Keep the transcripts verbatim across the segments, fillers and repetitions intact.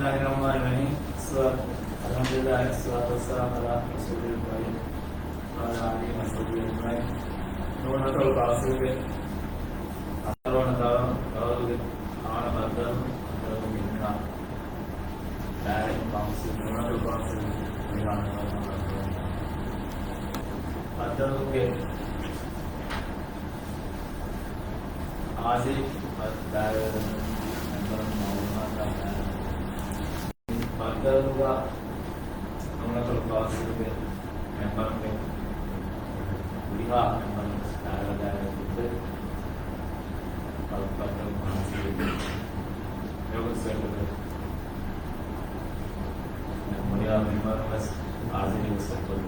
بسم الله الرحمن الرحيم. الحمد لله، والصلاة والسلام على رسوله الكريم وعلى آله وصحبه أجمعين. ނޫނަތޮޅު ކައުންސިލްގެ ހަތަރުވަނަ ދައުރުގެ ހާއަނަ ބައްދަލު ހަތަރުގެ މިހާރު ދާއިރާ ކައުންސިލް، ނޫނަތޮޅު ކައުންސިލް މިހާރު ބައްދަލުގެ އާޒި ދާއިރާ މެމްބަރުން މައުލޫމާތު ދާއިރާ ބައްދަލުގަ ނޫނަތޮޅު ކައުންސިލްގެ މެމްބަރުންގެ ހުރިހާ މެމްބަރުން ދާއިރާ ދާއިރާ ކުއްދެ ބައްދަލު ކައުންސިލްގެ ހުރިހާ މެމްބަރުން ވެސް އާޒި ވެސް ކޮށް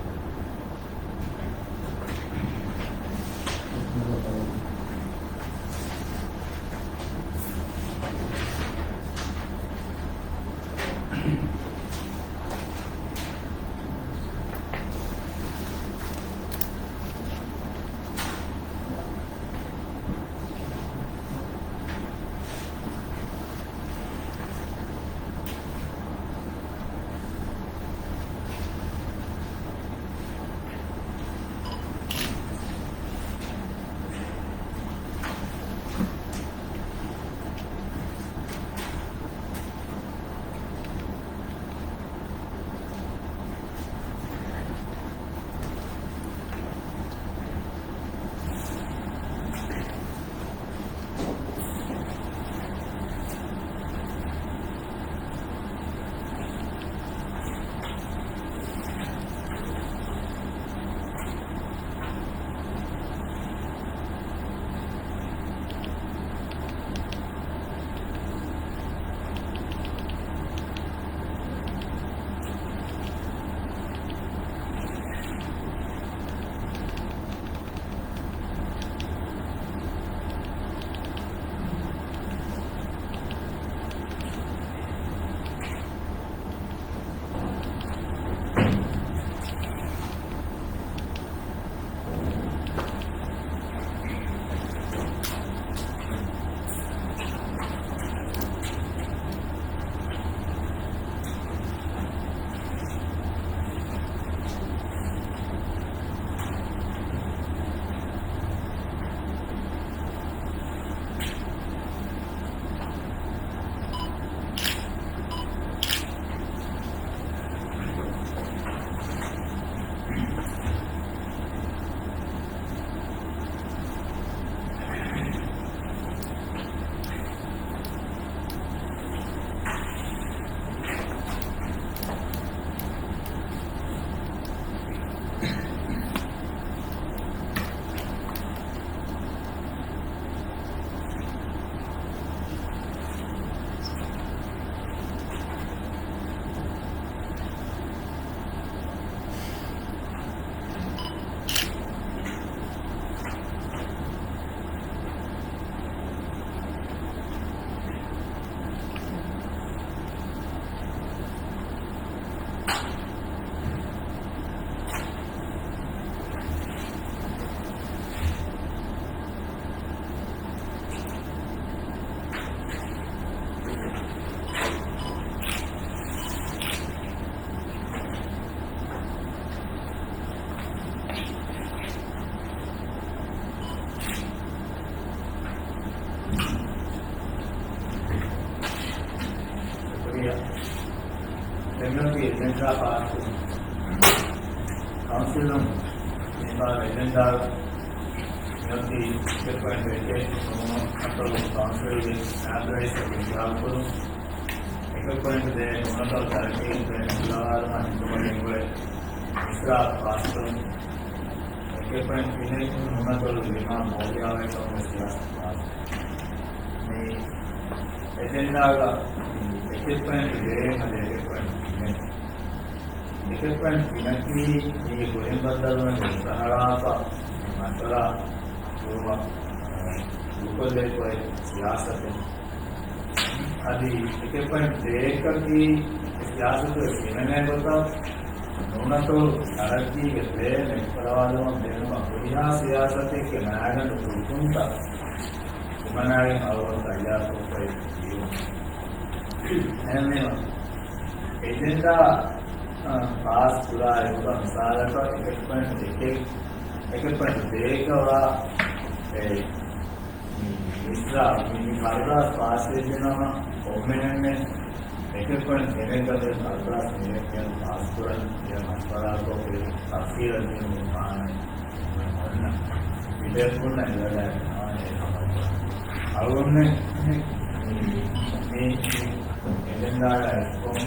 ޝުކުރިއްޔާ. ދެން މިއޮތީ އެޖެންޑާ ފާސްކުރުން. ކައުންސިލުން މި ބާރު އެޖެންޑާ މިއޮތީ އެކެއް ޕޮއިންޓު އެކެއް، ނޫނަތޮޅު ކައުންސިލްގެ އެމްޕްލޮއީސް އިންތިޚާބު ކުރުން. އެކެއް ޕޮއިންޓު ދޭއް، ނޫނަތޮޅު ތަރައްޤީ އިންތިޚާބު ކުރުމަށް ހިންގުމަށް ގެންގުޅޭ މިސްރާ ފާސްކުރުން. އެކެއް ޕޮއިންޓު ތިނެއް، ނޫނަތޮޅު ލިމާ ބޯހިޔާވަހިކަމުގެ ސިޔާސަތު ފާސް. މި އެޖެންޑާގަ އެކެއް ޕޮއިންޓު ދޭއް އަދި އެކެއް ޕޮއިންޓު ތިނެއް. އެކެއް ޕޮއިންޓު ތިނަކީ މީގެ ކުރިން ބައްދަލުވަނީ އެއްބަހަރާފަ މައްސަލަ ކުރުމަށް ދޫކޮށްލެވިފައި ސިޔާސަތެއް. އަދި އެކެއް ޕޮއިންޓު ދޭއްގަކީ ސިޔާސަތުގެ ހިމެނޭ ގޮތަށް ނޫނަތޮޅު ތަރައްޤީގެ ޕްލޭން އެއްކަލަވާލުމަށް ބޭނުމަށް ހުރިހާ ސިޔާސަތެއްގެ މައިގަނޑު ކުރުކުންތައް ހިމަނާގެން އަޅުގަނޑު ތައްޔާރުކޮށްފައި ވީމު. އެހެންވީމަ، އެޖެންޑާ، އަ، ޕާސް ކުރާ އެކުގަ މިސާލަކަށް އެކެއް ޕޮއިންޓް އެކެއް، އެކެއް ޕޮއިންޓް ދޭއްގަ ވާ އެ، މި، މިސްރާ، މި، މި ކަރުދާސް ޕާސް ވެއްޖެނަމަ ކޮންމެހެންމެ އެކެއް ޕޮއިންޓް ދެމެއްގަ ވެސް ކަރުދާސް މި ޕާސް ކުރަން މި މަޝްވަރާކޮށް ތަފްސީލަށް ދިނުމުގެ މާނަ އޮންނަ ތިބޭފުޅުންނަށް އެވަޑައިގަންނަވާނެ އެކަމަށް. އަޅުގަނޑުމެން މި، މި، މި އެޖެންޑާއާ އެއްކޮށް،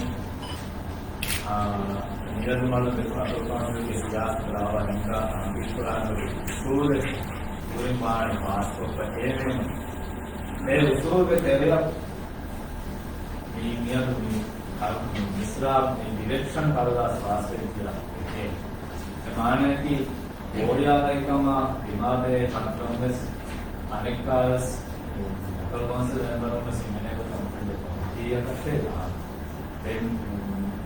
އާ، މިއަދު މަދު ދެކުނު އަތޮޅު ކައުންސިލްގެ ސިޔާސަތު ރާވާ ހިންގާ ތަންފީޒުކުރާނެ އުސޫލެއް ކުރިން ވާނެ ފާސްކޮށްފަ އެހެން. އެ އުސޫލުގެ ތެރެއަށް މި މިއަދު މި ކަރު-، މި މިސްރާ މި ޑިރެކްޝަން ކަރުދާސް ފާސްވެއްޖެ. އެ މާނައަކީ ކޯރިއާގައިކަމާ ދިމާވޭ ކަންކަން ވެސް އަނެއްކާވެސް ލޯކަލް ކައުންސިލް މެމްބަރުން ވެސް ހިމެނޭ ގޮތަށް މުފިންދެއް ކޮމިޓީއަކަށް ދާން. ދެން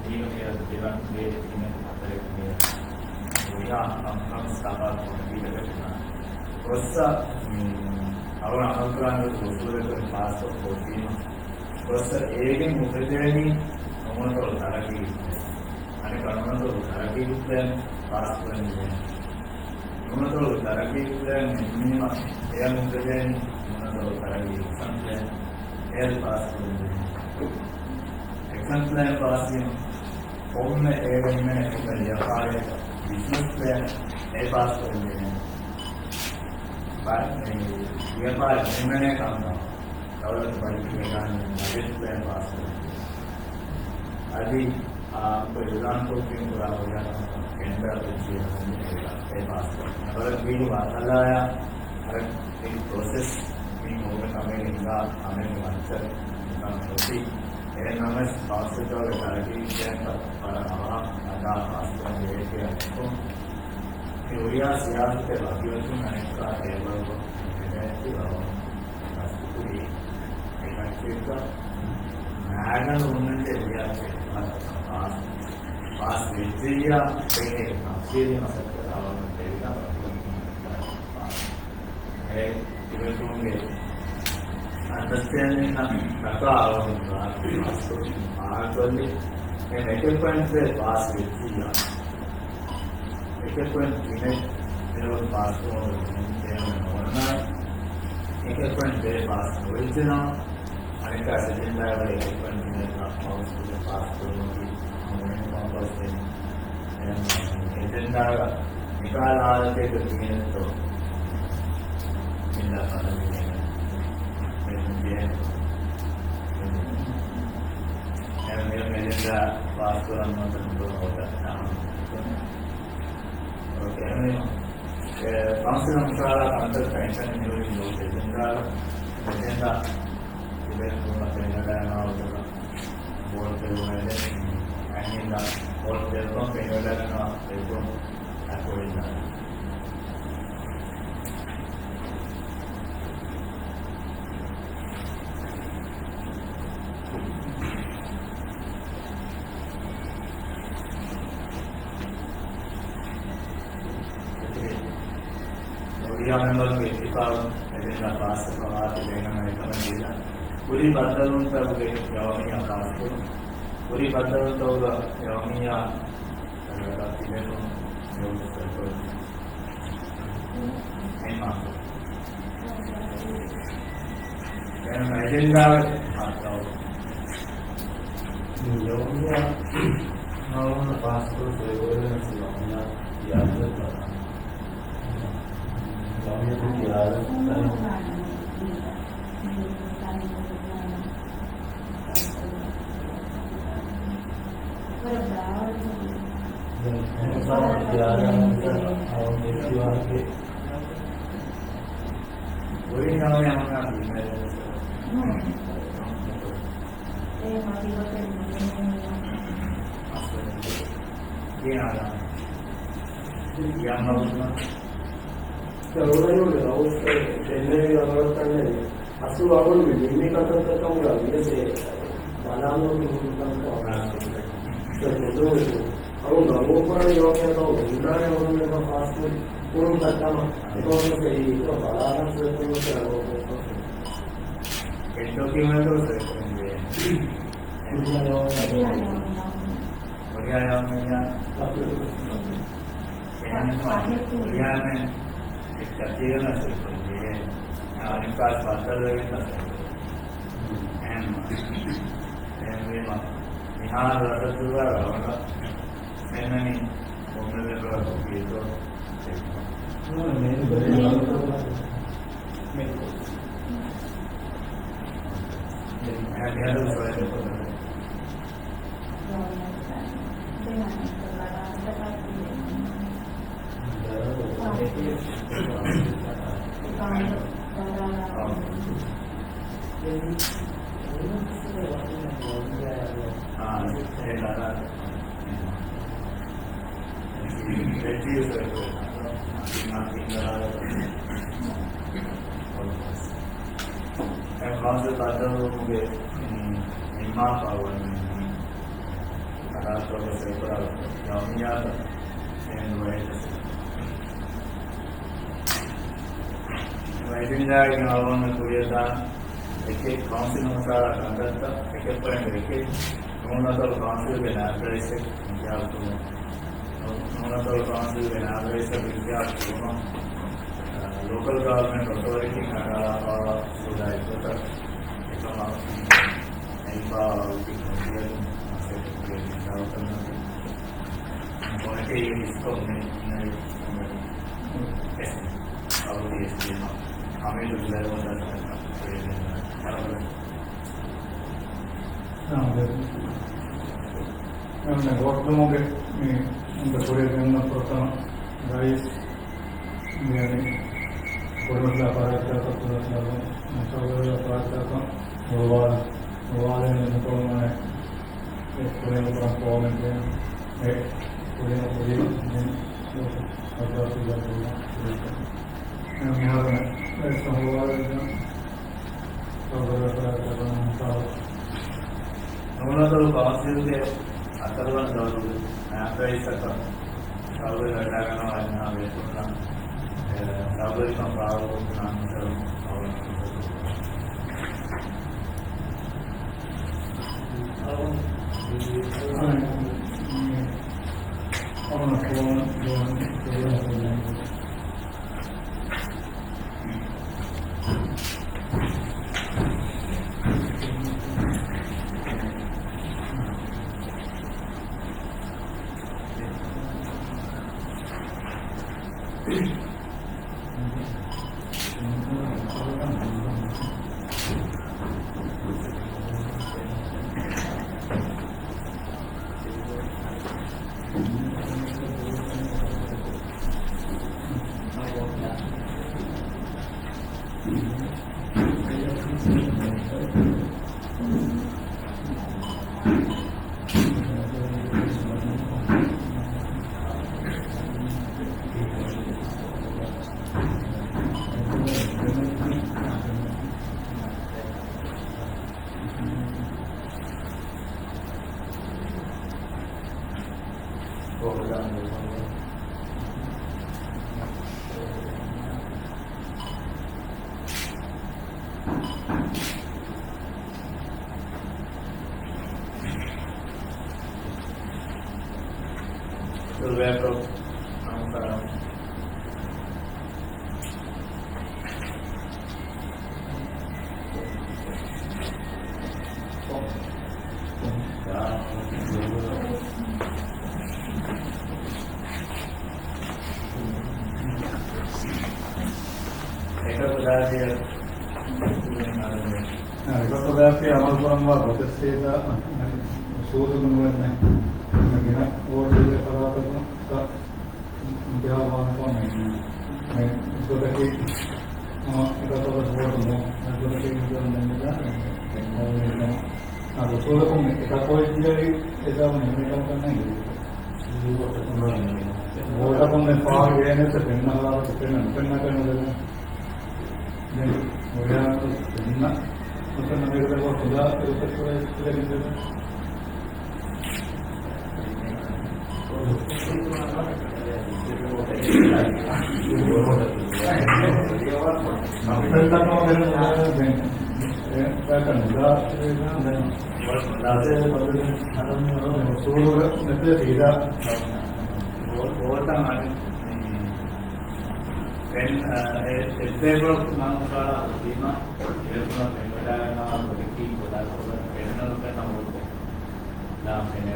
މީގަ މިއަދު ދެވަން ދޭ ތިނެއް ހަތަރެއް މިއަދު ހުރިހާ ކަންކަން ސާފާ ކޮމިޓީއަކަށް ދާން. ގޮއްސަ މި އަޅުގަނޑު އަމަލުކުރާނެ އުސޫލަކުން ފާސްކޮށް ކޮށްދީމަ ގޮއްސަ އޭގެން އުފެދޭނީ ނުވަތަ ތަރައްގީ ޕްލޭން. އަނެއް ނުވަތަ ތަރައްގީ ޕްލޭން ފާސްކުރަން ޖެހޭ. ނުވަތަ ތަރައްގީ ޕްލޭން އެންމީމަ އެއަށް އުފެދޭނީ ނުވަތަ ތަރައްގީ އެކްޝަން ޕްލޭން އެއަށް ފާސްކުރަން ޖެހޭ. އެކްޝަން ޕްލޭން ފާސްވީމަ ކޮންމެ އޭގަ ހިމެނޭ ކޮންމެ ވިޔަފާރިއަކަށް ބިޒްނަސް ޕްލޭން އެ ފާސްކުރަން ޖެހޭ. ބަ-، މި ވިޔަފާރި ހިމެނޭ ކަންކަން ދައުލަތު ބަޖެޓުގައި ދާން ބަޖެޓް ޕްލޭން ފާސްކުރަން. އަދި، އާ، އެކު އިއުލާންކޮށްގެން ކުރާ ހުރިހާ ކަމަކަށް ޓެންޑަރ އެއްޗެއް ހަމަ އެ ފާސްކުރަން. އެވަރަށް މީގެ ވާތަލާޔާ އަރަ އެ ޕްރޮސެސް މި ނޫން ކަމެއް ހިނގާ ކަމެއް ވައްޗަށް ނިކަން އޮތީ. އެހެންނަމަވެސް ކައުންސިލްގެ ތަރައްގީ ޕްލޭންތައް ވަރަށް އަވަހަށް ހަދާ ފާސްކުރަން ޖެހޭ ކިޔާ އެއްކޮށް، މި ހުރިހާ ސިޔާސަތެއް ވަކިވެފަ އަނެއްކާ ޓޭބަލްކޮށް ހިމެނޭތީ އަވަހަށް ފާސްކުރީ. އެކައްޗެއްގަ މާގަނޑު ހުންނަންޖެހޭ ހުރިހާ ޕާސް، ޕާސް ވެއްޖެއްޔާ ދެން އޭގެ ތަފްސީލީ މަސައްކަތް އަވަހަށް ދެވިދާ އެ ތިބޭފުޅުންގެ އަންޑަސްޓޭންޑިންއަށް ޓަކާ އަޅުގަނޑު ފާހަގަކޮށްލި، އެ އެކެއް ޕޮއިންޓް ދޭ ފާސް ވެއްޖިއްޔާ، އެކެއް ޕޮއިންޓް ތިނެއް ދޭވަން ފާސް ކުރުމުގެ ތެރެއަށް ނޯންނާނެ، އެކެއް ޕޮއިންޓް ދޭ ފާސް ނުވެއްޖެނަމަ، އަނެއްކާ ސެކަންޑް ލެވެލް އެކްސްޕެންޑިޗަރ ކައުންސިލް ފާސްކުރުމަކީ މުހިންމު ކަމަކަށް އެޖެންޑާގަ މިކާ ހާލަތެއްގަ ތިހެނެއްތޯ؟ މިންދާ ފަނަރަ މިނެޓް. މި، މި، މި އެޖެންޑާ ފާސްކުރަން ނުވަތަ ނުކުރަން އޮތަ ނާމު. އޯކޭ، އެހެންވީމަ، އެ، ކައުންސިލް މުޝާވަރާ ކަންތައްތައް އެކަން މިހުރީ ނޫން އެޖެންޑާ، އެޖެންޑާ ތިބޭފުޅުންނަށް ފެނިވަޑައިގަންނަވާ ގޮތަކަށް ވޯޓް ދެއްވުމަށް އެދެން، އަހިންނަށް ވޯޓް ދެއްވަން ފެނިވަޑައިގަންނަވާ ދެއްވަން އަކުވެރިންނާ. ހުރިހާ މެމްބަރުންގެ އިއްތިފާގުން އެޖެންޑާ ފާސްކޮށްފަ ވާތީ ބޭނުން އެކަމަށް ދީލަ، ކުރީ ބައްދަލުވުންތަކުގެ ޔައުމިއްޔާ ފާސްކުރުން. ކުރީ ބައްދަލުވުންތަކުގަ ޔައުމިއްޔާ ތިބޭފުޅުން ޔައުމިއްޔާ އެމް އާ. އެން އެޖެންޑާ ހައްދަވަ. ޔައުމިއްޔާ ހަވަނަ ފާސްކޮށް ސޮއިބޮއިލަން ޔައުމިއްޔާ ޔާދަ ކުރަން. ޔައުމިއްޔާ ޔާދަ ކުރަން. ދެން އަޅުގަނޑު ރައުފް ދެންނެވި އަބަރަށް ކަންނެވި. އަސްލު އަޅުގަނޑު މި ނިންމި ކަންތައްތަކުގަ ވިޔަސް ބަލާން އޮތީ ހުރި ކަންތައް އޮންނާނެ. އަޅުގަނޑު ނަމޫ ކުރާ ޔޯމެއް ތައް ހުންނާނެ އަޅުގަނޑު ފާސް ކުރުން ކަންކަމަށް. އެކަމަކު އެއީ ބަލާނަން ސެކުން އެއް ޑޮކިއުމެންޓު ސެކުން ދޭ. ހުރިހާ ޔޯމެއް. އެހެންވީމަ، އެއްކަ ތިޔަނަ ސެކުން ޖެހޭ. އަނެއްކާ ބައްދަލުވެގެން ތަސެކުން. އެހެންވީމަ، މިހާރު ރަސަތުރުވާ ރަވަނަ ފެންނަނީ ކޮންމެ ބޭފުޅަކު ކީއްތޯ؟ މިހާރު ސުވާލެއް ކޮށްލަން. ކައުންސިލް ބައްދަލުވުމުގެ ނިންމާފަ އޮތް އަދާލަތުގެ ސައިކުރާ ޔައުމިއްޔާތަށް އެހެން ވައި ވައި ވެއްޖެ. އަޅުގަނޑު ކުރިއަށް ދާން އެކެއް ކައުންސިލް މަސައްކަތްތައް އެކެއް ޕޮއިންޓް އެކެއް ނޫނަތޮޅު ކައުންސިލްގެ ނާއިބް ރައީސް އިންތިޚާބު ކުރުން. ނޫނަތޮޅު ކައުންސިލްގެ ނާއިބް ރައީސް އިންތިޚާބު ކުރުމަށް، އަ، ލޯކަލް ގަވަރންމަންޓް އޮތޯރިޓީ ނަގާލާފައިވާ ސުވިދާ އެއްގޮތަށް އެކަމަށް އެއްބާ އޮތީ ކޮންމެ މަސައްކަތް ކުރިއަށް ދާން ކޮމިޓީގެ އިސްކޮށް މި އިންނަނީ އެސް އަބުދީ އެސް ހަމީދު ޒުބައިރު މަދަރުސާ އަޅުގަނޑު ވޯޓް ދެމުގެ މި އުނދަ ކުރިއަށް ގެންނަ ފުރަތަމަ ރައީސް މިއަދު ކުރިމަތިލާ ފާރިތާކަށް ކުރިމަތިލާ ފާރިތާކަށް ހުޅުވާ، ހުޅުވާލެވެން ނުކުޅުމާއި އެ ކުރިން ކުރަން ފޯމެން ދޭން އެ ކުރިން ކުރިން ދެން ހަދާފިލާ ކުރުމަށް ކުރިން މިހާރު އެ ހުޅުވާލެވެން ނޫނަތޮޅު ކައުންސިލްގެ ހަތަރުވަނަ ދައުރުގެ ނާއިބް ރައީސަކަށް ސައުދީ ވަޑާގަންނަވާ އިންހާ ބޭފުޅުންނަށް، އެ، ސައުދީކަން ފާހަގަކޮށްދިނުމަށް އަޅުގަނޑު އެކަކު ދާތީ އަމަލުކުރަންވާ ގޮތަށް ސީދާ އުސޫލު ނުވެންނެ. ގިނަ ވޯޓުގެ ފަރާތަކުން އިންތިޚާބު ވާނެ ކޮންމެ މި ގޮތަކީ، އަ، އެކަކު ވޯޓު ނޫން. އެ ގޮތަކީ މި ދެން ދެން އަ، އުސޫލަކުން އެކަކު އޮތް ޖިޔައީ އެކަކު ނުވެ ކަމަކަށް ނެތް. ވޯޓަކުން މި ފާހަގަ ގެނެސް ފެންނަ ހަލާކު ފެންނަ ނުފެންނަ ކަމެއް ނުދެން. ދެން ހުރިހާ ފެންނަ ނުފެންނަ މީހަކު ދެން ހުރިހާ އެގޮތަށް ކުރެވިގެން ދެން. ނުފެންނަ ކަމަށް ދެން ސޫރުގަ މެތޭ ސީދާ ބޯ-، ބޯޓަށް އަދި ފެން، އެ، އެއްބޭފުޅަކު ނަން ކާ ދީމަ، އެ ފެން ވެދާގަންނަވާ ބޮޑެތި ކޮލާކޮޅަށް ފެންނަން ފެންނަން ބޯޓެއް ނާ ފެނޭ.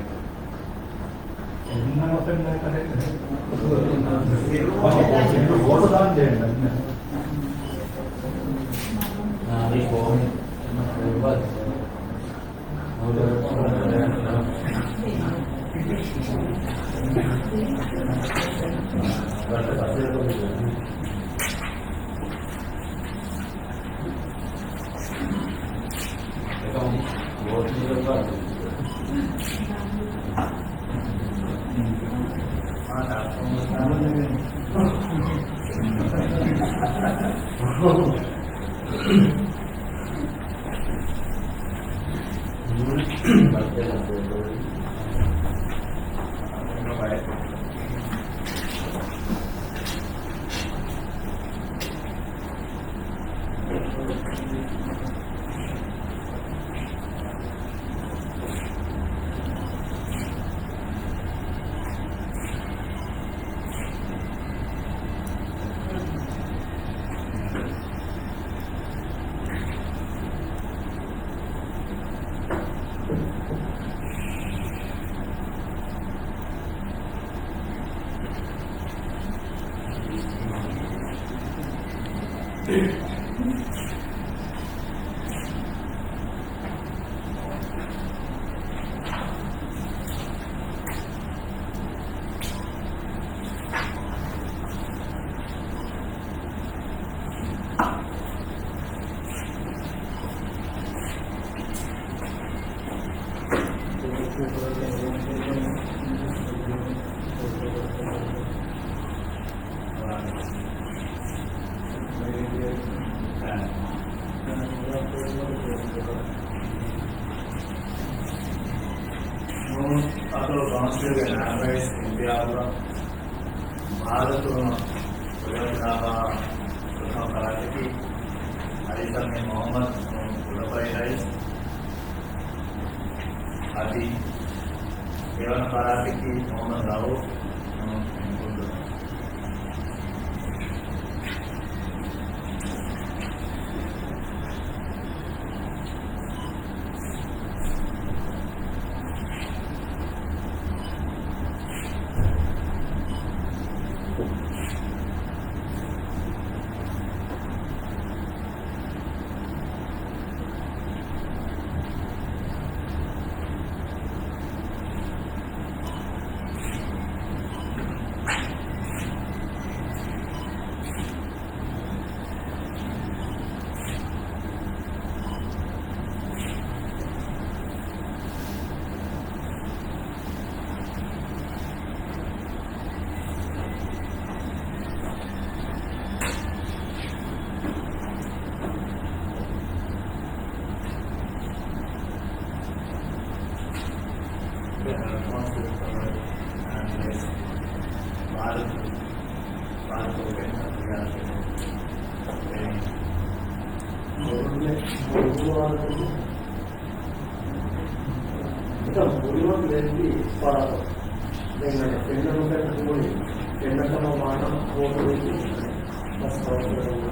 ނޫން އަތޮޅު ކައުންސިލްގެ ނާއިބް ރައީސް އިންތިހާބުގަ ބާރަތުން ކުރެވިދާ ކުރިމަ ފަރާތަކީ އަލީ ސަމީ މުހައްމަދު ނޫން ކުޑަފައި ރައީސް އަދި ދެވަނަ ފަރާތަކީ މުހައްމަދު ރައޫފް ނޫން ހެންކުންދުރަ. ނިކަން ކުރިމަތިލެއްވި އިސްފާރަކަށް ދެން އަދި ފެންނަން ނުފެންނަ ތިބުނީ، ފެންނަ ކަމަށް ވާނަމަ ހޯދަވެސް ބަސް ފަރުވަރު ކުރެވުނު.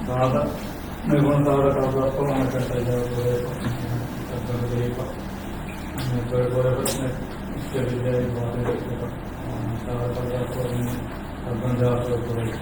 ދާދަ، މި ގުނަ ދާދަ ކައުދާކޮށް އަނެކަ ސައިދާ ކުރެފަ، ސައްގަނޑު ދެވިފަ، މި ކުރެފަ، ސްޓެބިލް ދެވިފަ، ދާދަ ކައުދާކޮށް މި ސައްގަނޑު ދާކޮށް ކުރެފަ.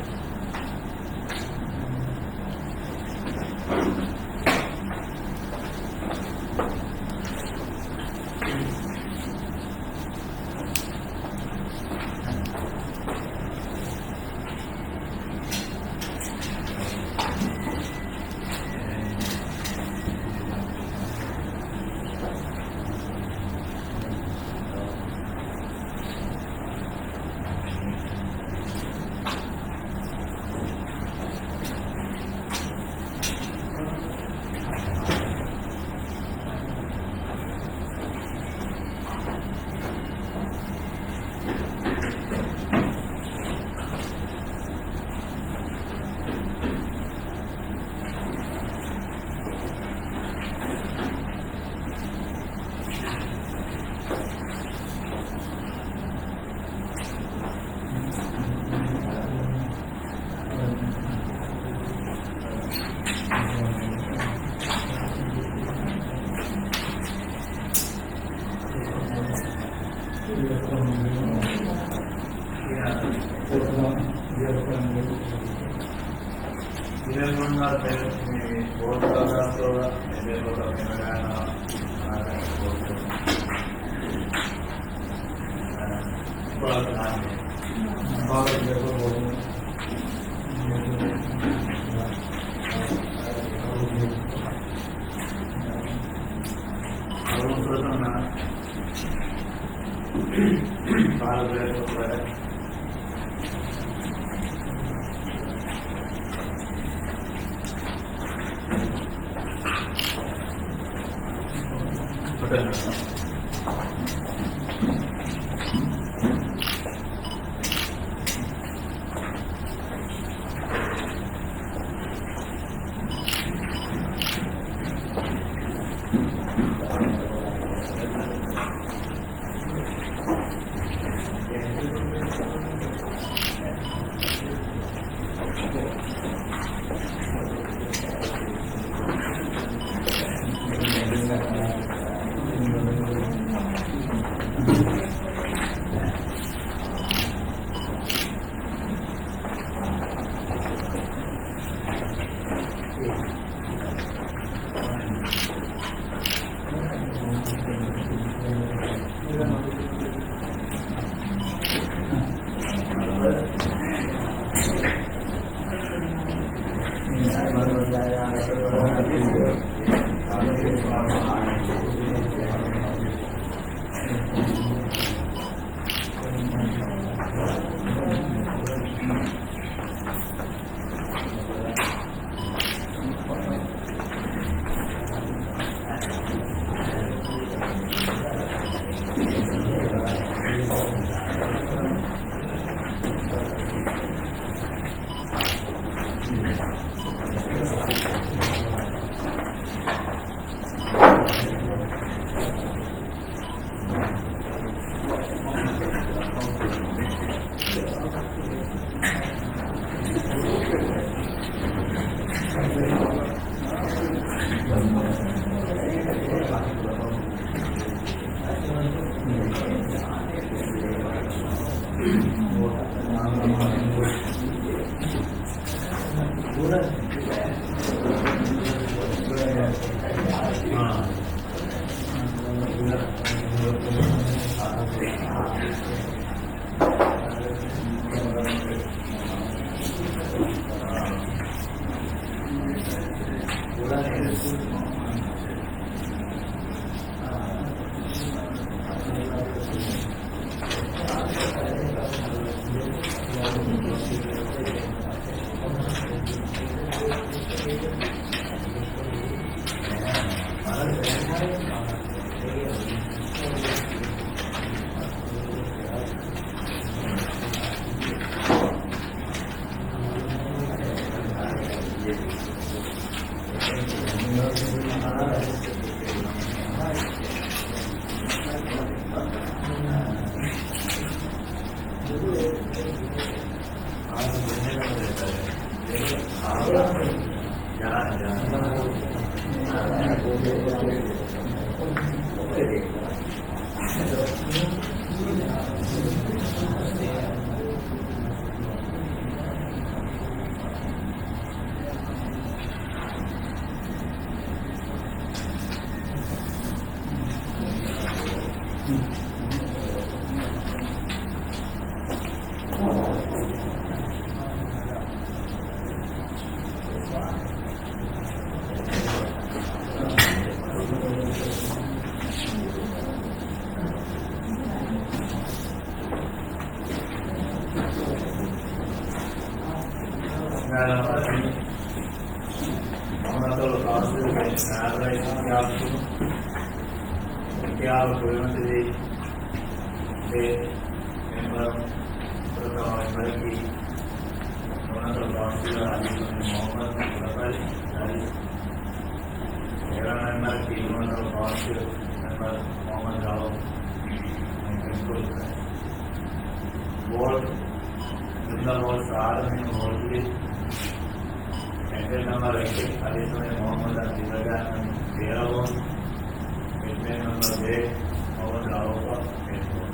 މަހުމަތުލް ޤާސިމްގެ ސާރައި ކިޔާފުޅު، ކިޔާފުޅު ކުރިމަތިލީ ދެ މެމްބަރު، ފުރަތަމަ މެމްބަރަކީ މުހައްމަދު ބާސިލް އަލީ މުހައްމަދު ކުޑަކަލި އަލީ، އެވަނަ މެމްބަރަކީ މުހައްމަދު ބާސިލް މެމްބަރު މުހައްމަދު ރައޫފް މެމްބަރު. ބޯޑް، ޖުމްލަ ބޯޑް ސާރަ މިން ބޯޑްގެ ކެންޑިޑޭޓް ނަމްބަރު އެކެއް އަލީ މުހައްމަދަށް ދިމަގާން ތޭރަ ބޯޑް، ކެންޑިޑޭޓް ނަމްބަރު ދޭއް މުހައްމަދު ރައޫފަށް އެއް ބޯޑް.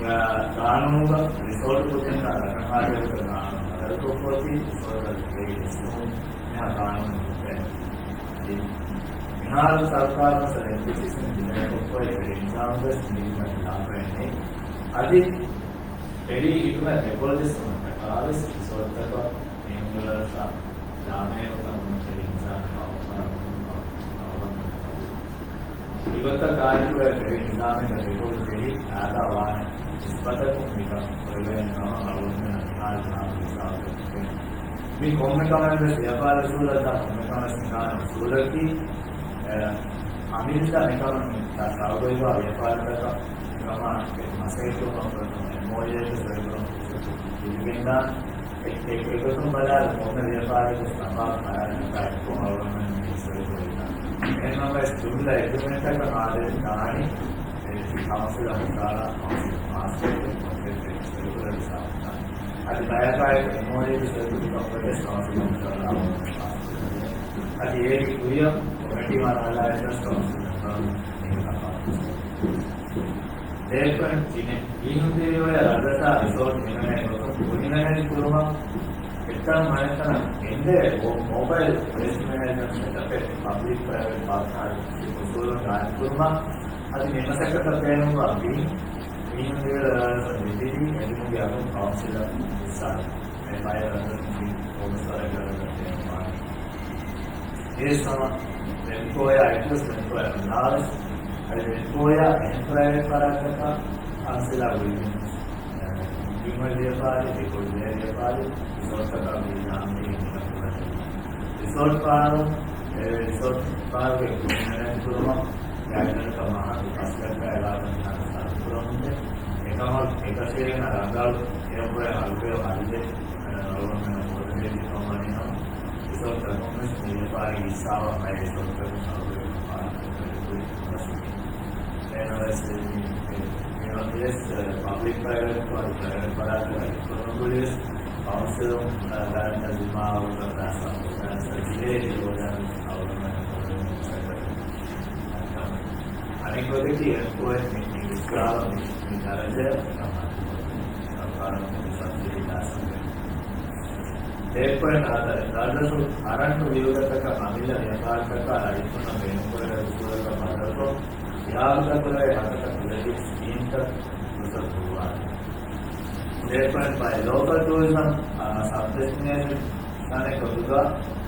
ގާ-، ގާނޫނުގަ ރިސޯޓް ކުއްޖަކާ ރަށަކަށް ހާދަވެފަ ގާނޫނު ބަދަލުކޮށްފައި ރިސޯޓަށް ދޭ ޖެއްސުމުން މިހާ ގާނޫނު ހުއްޓޭ. މިހާރު ސަރުކާރުން އެމްޕީސީސީން ޑިނައި ކޮށްފައި އެ އިންޒާމުގަސް މިނިމަމް ލާފައެއް ނެތް. އަދި ފެރީ ހިޓުމަށް ދެކޮޅު ޖެއްސުމަށްޓަކާވެސް ރިސޯޓްތަކަށް މިއުނގަލަށް ލާމެހެމަކަށް ނުން ފެރީ އިންޒާމެއް އައުމަށް މިގޮތަށް ގާތްކުރެވޭ ފެރި ނިޒާމެއްގަ ދެކޮޅު ޖެހި ފައިދާ ވާނެ ނިސްބަތަކުން މިކަން ކުރެވޭނެ ކަމަށް އަޅުގަނޑުމެންނަށް މިހާރު ހިސާބު ކޮށްދޭނެ. މި ކޮންމެ ކަމެއް ވެސް ވިޔަފާރި އުސޫލަށް ދާ ކޮންމެ ކަމެއް ހިނގާނެ އުސޫލަކީ، އެ، އަމިއްލަ މިކަމަށް މި ސަރުވައިވާ ވިޔަފާރިތަކަށް މިކަމާ މަސައްކަތްކުރުމަށް ފުރަތަމަ އެމްއޯޔޫއެއް ސޮއިކުރަން ފުރުސަތު ދިނުގެންދާނެ. އެ، އެ، އެގޮތުން ބަލާއިރު ކޮންމެ ވިޔަފާރިއެއް ވެސް ތަފާތު ފަރާތްތަކާ އެއްކޮށް އަޅުގަނޑުމެން މި ސޮއިކުރެވިދާނެ. އެހެންނަމަވެސް ޖުމްލަ އެގްރިމެންޓަކަށް އާދެވިދާނީ އެ، ކައުންސިލަށް ހުށަހަޅާ ކައުންސިލް ފާސްކޮށް ކޮންޓްރެކްޓެއް ސޮއިކުރެވި ސާފުކަން. އަދި ބަޔަކާއެކު އެމްއޯޔޫ ސޮއިކުރި ކަންފަތްވެސް ކައުންސިލުން ހުށަހަޅާ އަދި އޭގެ ކުރިއަށް ކޮމިޓީ ވަންނާލާއިރުވެސް ކައުންސިލުން ދޭކަން ދޭކަން ތިނެއް. މީހުން ދިރިއުޅޭ ރަށްރަށާ ރިސޯޓް ހިމެނޭ ގޮތުން ކުރިމަނެއް ކުރުމަށް އެއްތަން މައެއްތަނަށް ގެންދެވޭ މޯ-، މޯބައިލް ވޭސްޓް މެނޭޖްމަންޓް ސެޓަޕެއް ޕަބްލިކް ޕްރައިވެޓް ޕާޓްނާޝިޕް އުސޫލުން ގާއިމް ކުރުމަށް އަދި މި މަސައްކަތަށް ބޭނުންވާ މީހުން މީހުން ދިވެހި ރަށްރަށަށް މިދިނީ އެދިމުގެ އަގުން ކައުންސިލަށް ހިއްސާ އެ ބައެއް ރަށްރަށުން ކޮންމެސް ވަރެއްގެ ރަށްރަށް ބޭނުންވާނެ. އެ ސަމަ ވެމްކޯއާ އެއްވެސް ވެމްކޯއާ ނުނާވެސް އަދި ވެމްކޯއާ އެހެން ޕްރައިވެޓް ފަރާތްތަކަށް ކައުންސިލާ ގުޅިގެން ކޮންސިއުމަރ ވިޔަފާރި، ދެކޮޅު ވިޔަފާރި، ރިސޯޓްތަކާ ބިލް ނާންނީ މިކަން ކުރަނީ. ރިސޯޓް ފާރު، އެ، ރިސޯޓް ފާރުގެ ކުރިމަނެއް ކުރުމަށް ގައިޑްލައިންތައް މަހަކު ފަސް ލައްކަ އެގާރަ ހަތަރު ސާދަ ކުރަމުންދެ. އެކަމަށް އެކަށޭގެން ރަނގަޅު އެއަށްވުރެ އަޅުގެ ހައްލެއް، އަ، އަޅުގަނޑުމެންނަށް ހޯދަދޭތީ ކަމަށް ވަނީ ނަމަ، ރިސޯޓްތަކުން ވެސް މި ވިޔަފާރި ހިއްސާވާ ބައެއް ރިސޯޓްތަކުން އަޅުގަނޑު ފާރު ކުރެވި ކުރި އެންއާރްއެސް މި، މި، މި ވެސް ޕަބްލިކް ޕްރައިވެޓް ފަރާތް، ޕްރައިވެޓް ފަރާތްތަކަށް އެއްކޮށް ނުކުރިޔަސް، ކައުންސިލުން ދާން ޒިންމާވުމަށް ފައިސާ ކޮށްދާނެ ސަރ ޖިލޭ ދިގޯދާން އަޅުގަނޑުމެން ކޮށްދޭނެ މަސައްކަތެއް. އަނެއް ގޮތަކީ އެއްކޮއެއް މި، މި ވިސްނާލަ މި، މި ދަރަޖަ ސަރުކާރުން މި ސަބްސިޑީ ދާ ސަބްޖެކްޓް. އެއްކޮއެއް ހަތަރެއް ދަރަޖަ ސު އަރަންޓު ވިއުގަތަކަށް އަމިއްލަ ވިޔަފާރިތަކާ ރައްޔިތުންނަށް ބޭނުންކުރެވޭ އުސޫލަކަށް ބަދަލުކޮށް، އިއާދަކުރެވޭ ހަތަކަށް ކުރެދީ ސްކީމްތައް ފުރުސަތު ހުޅުވާނެ. ދެ ޕޮއިންޓް ފައިވް، ލޯކަލް ޓޫރިޒަމް، އާ، ސަބް ޑެސްޓިނޭޝަން އެއްގޮތުގަ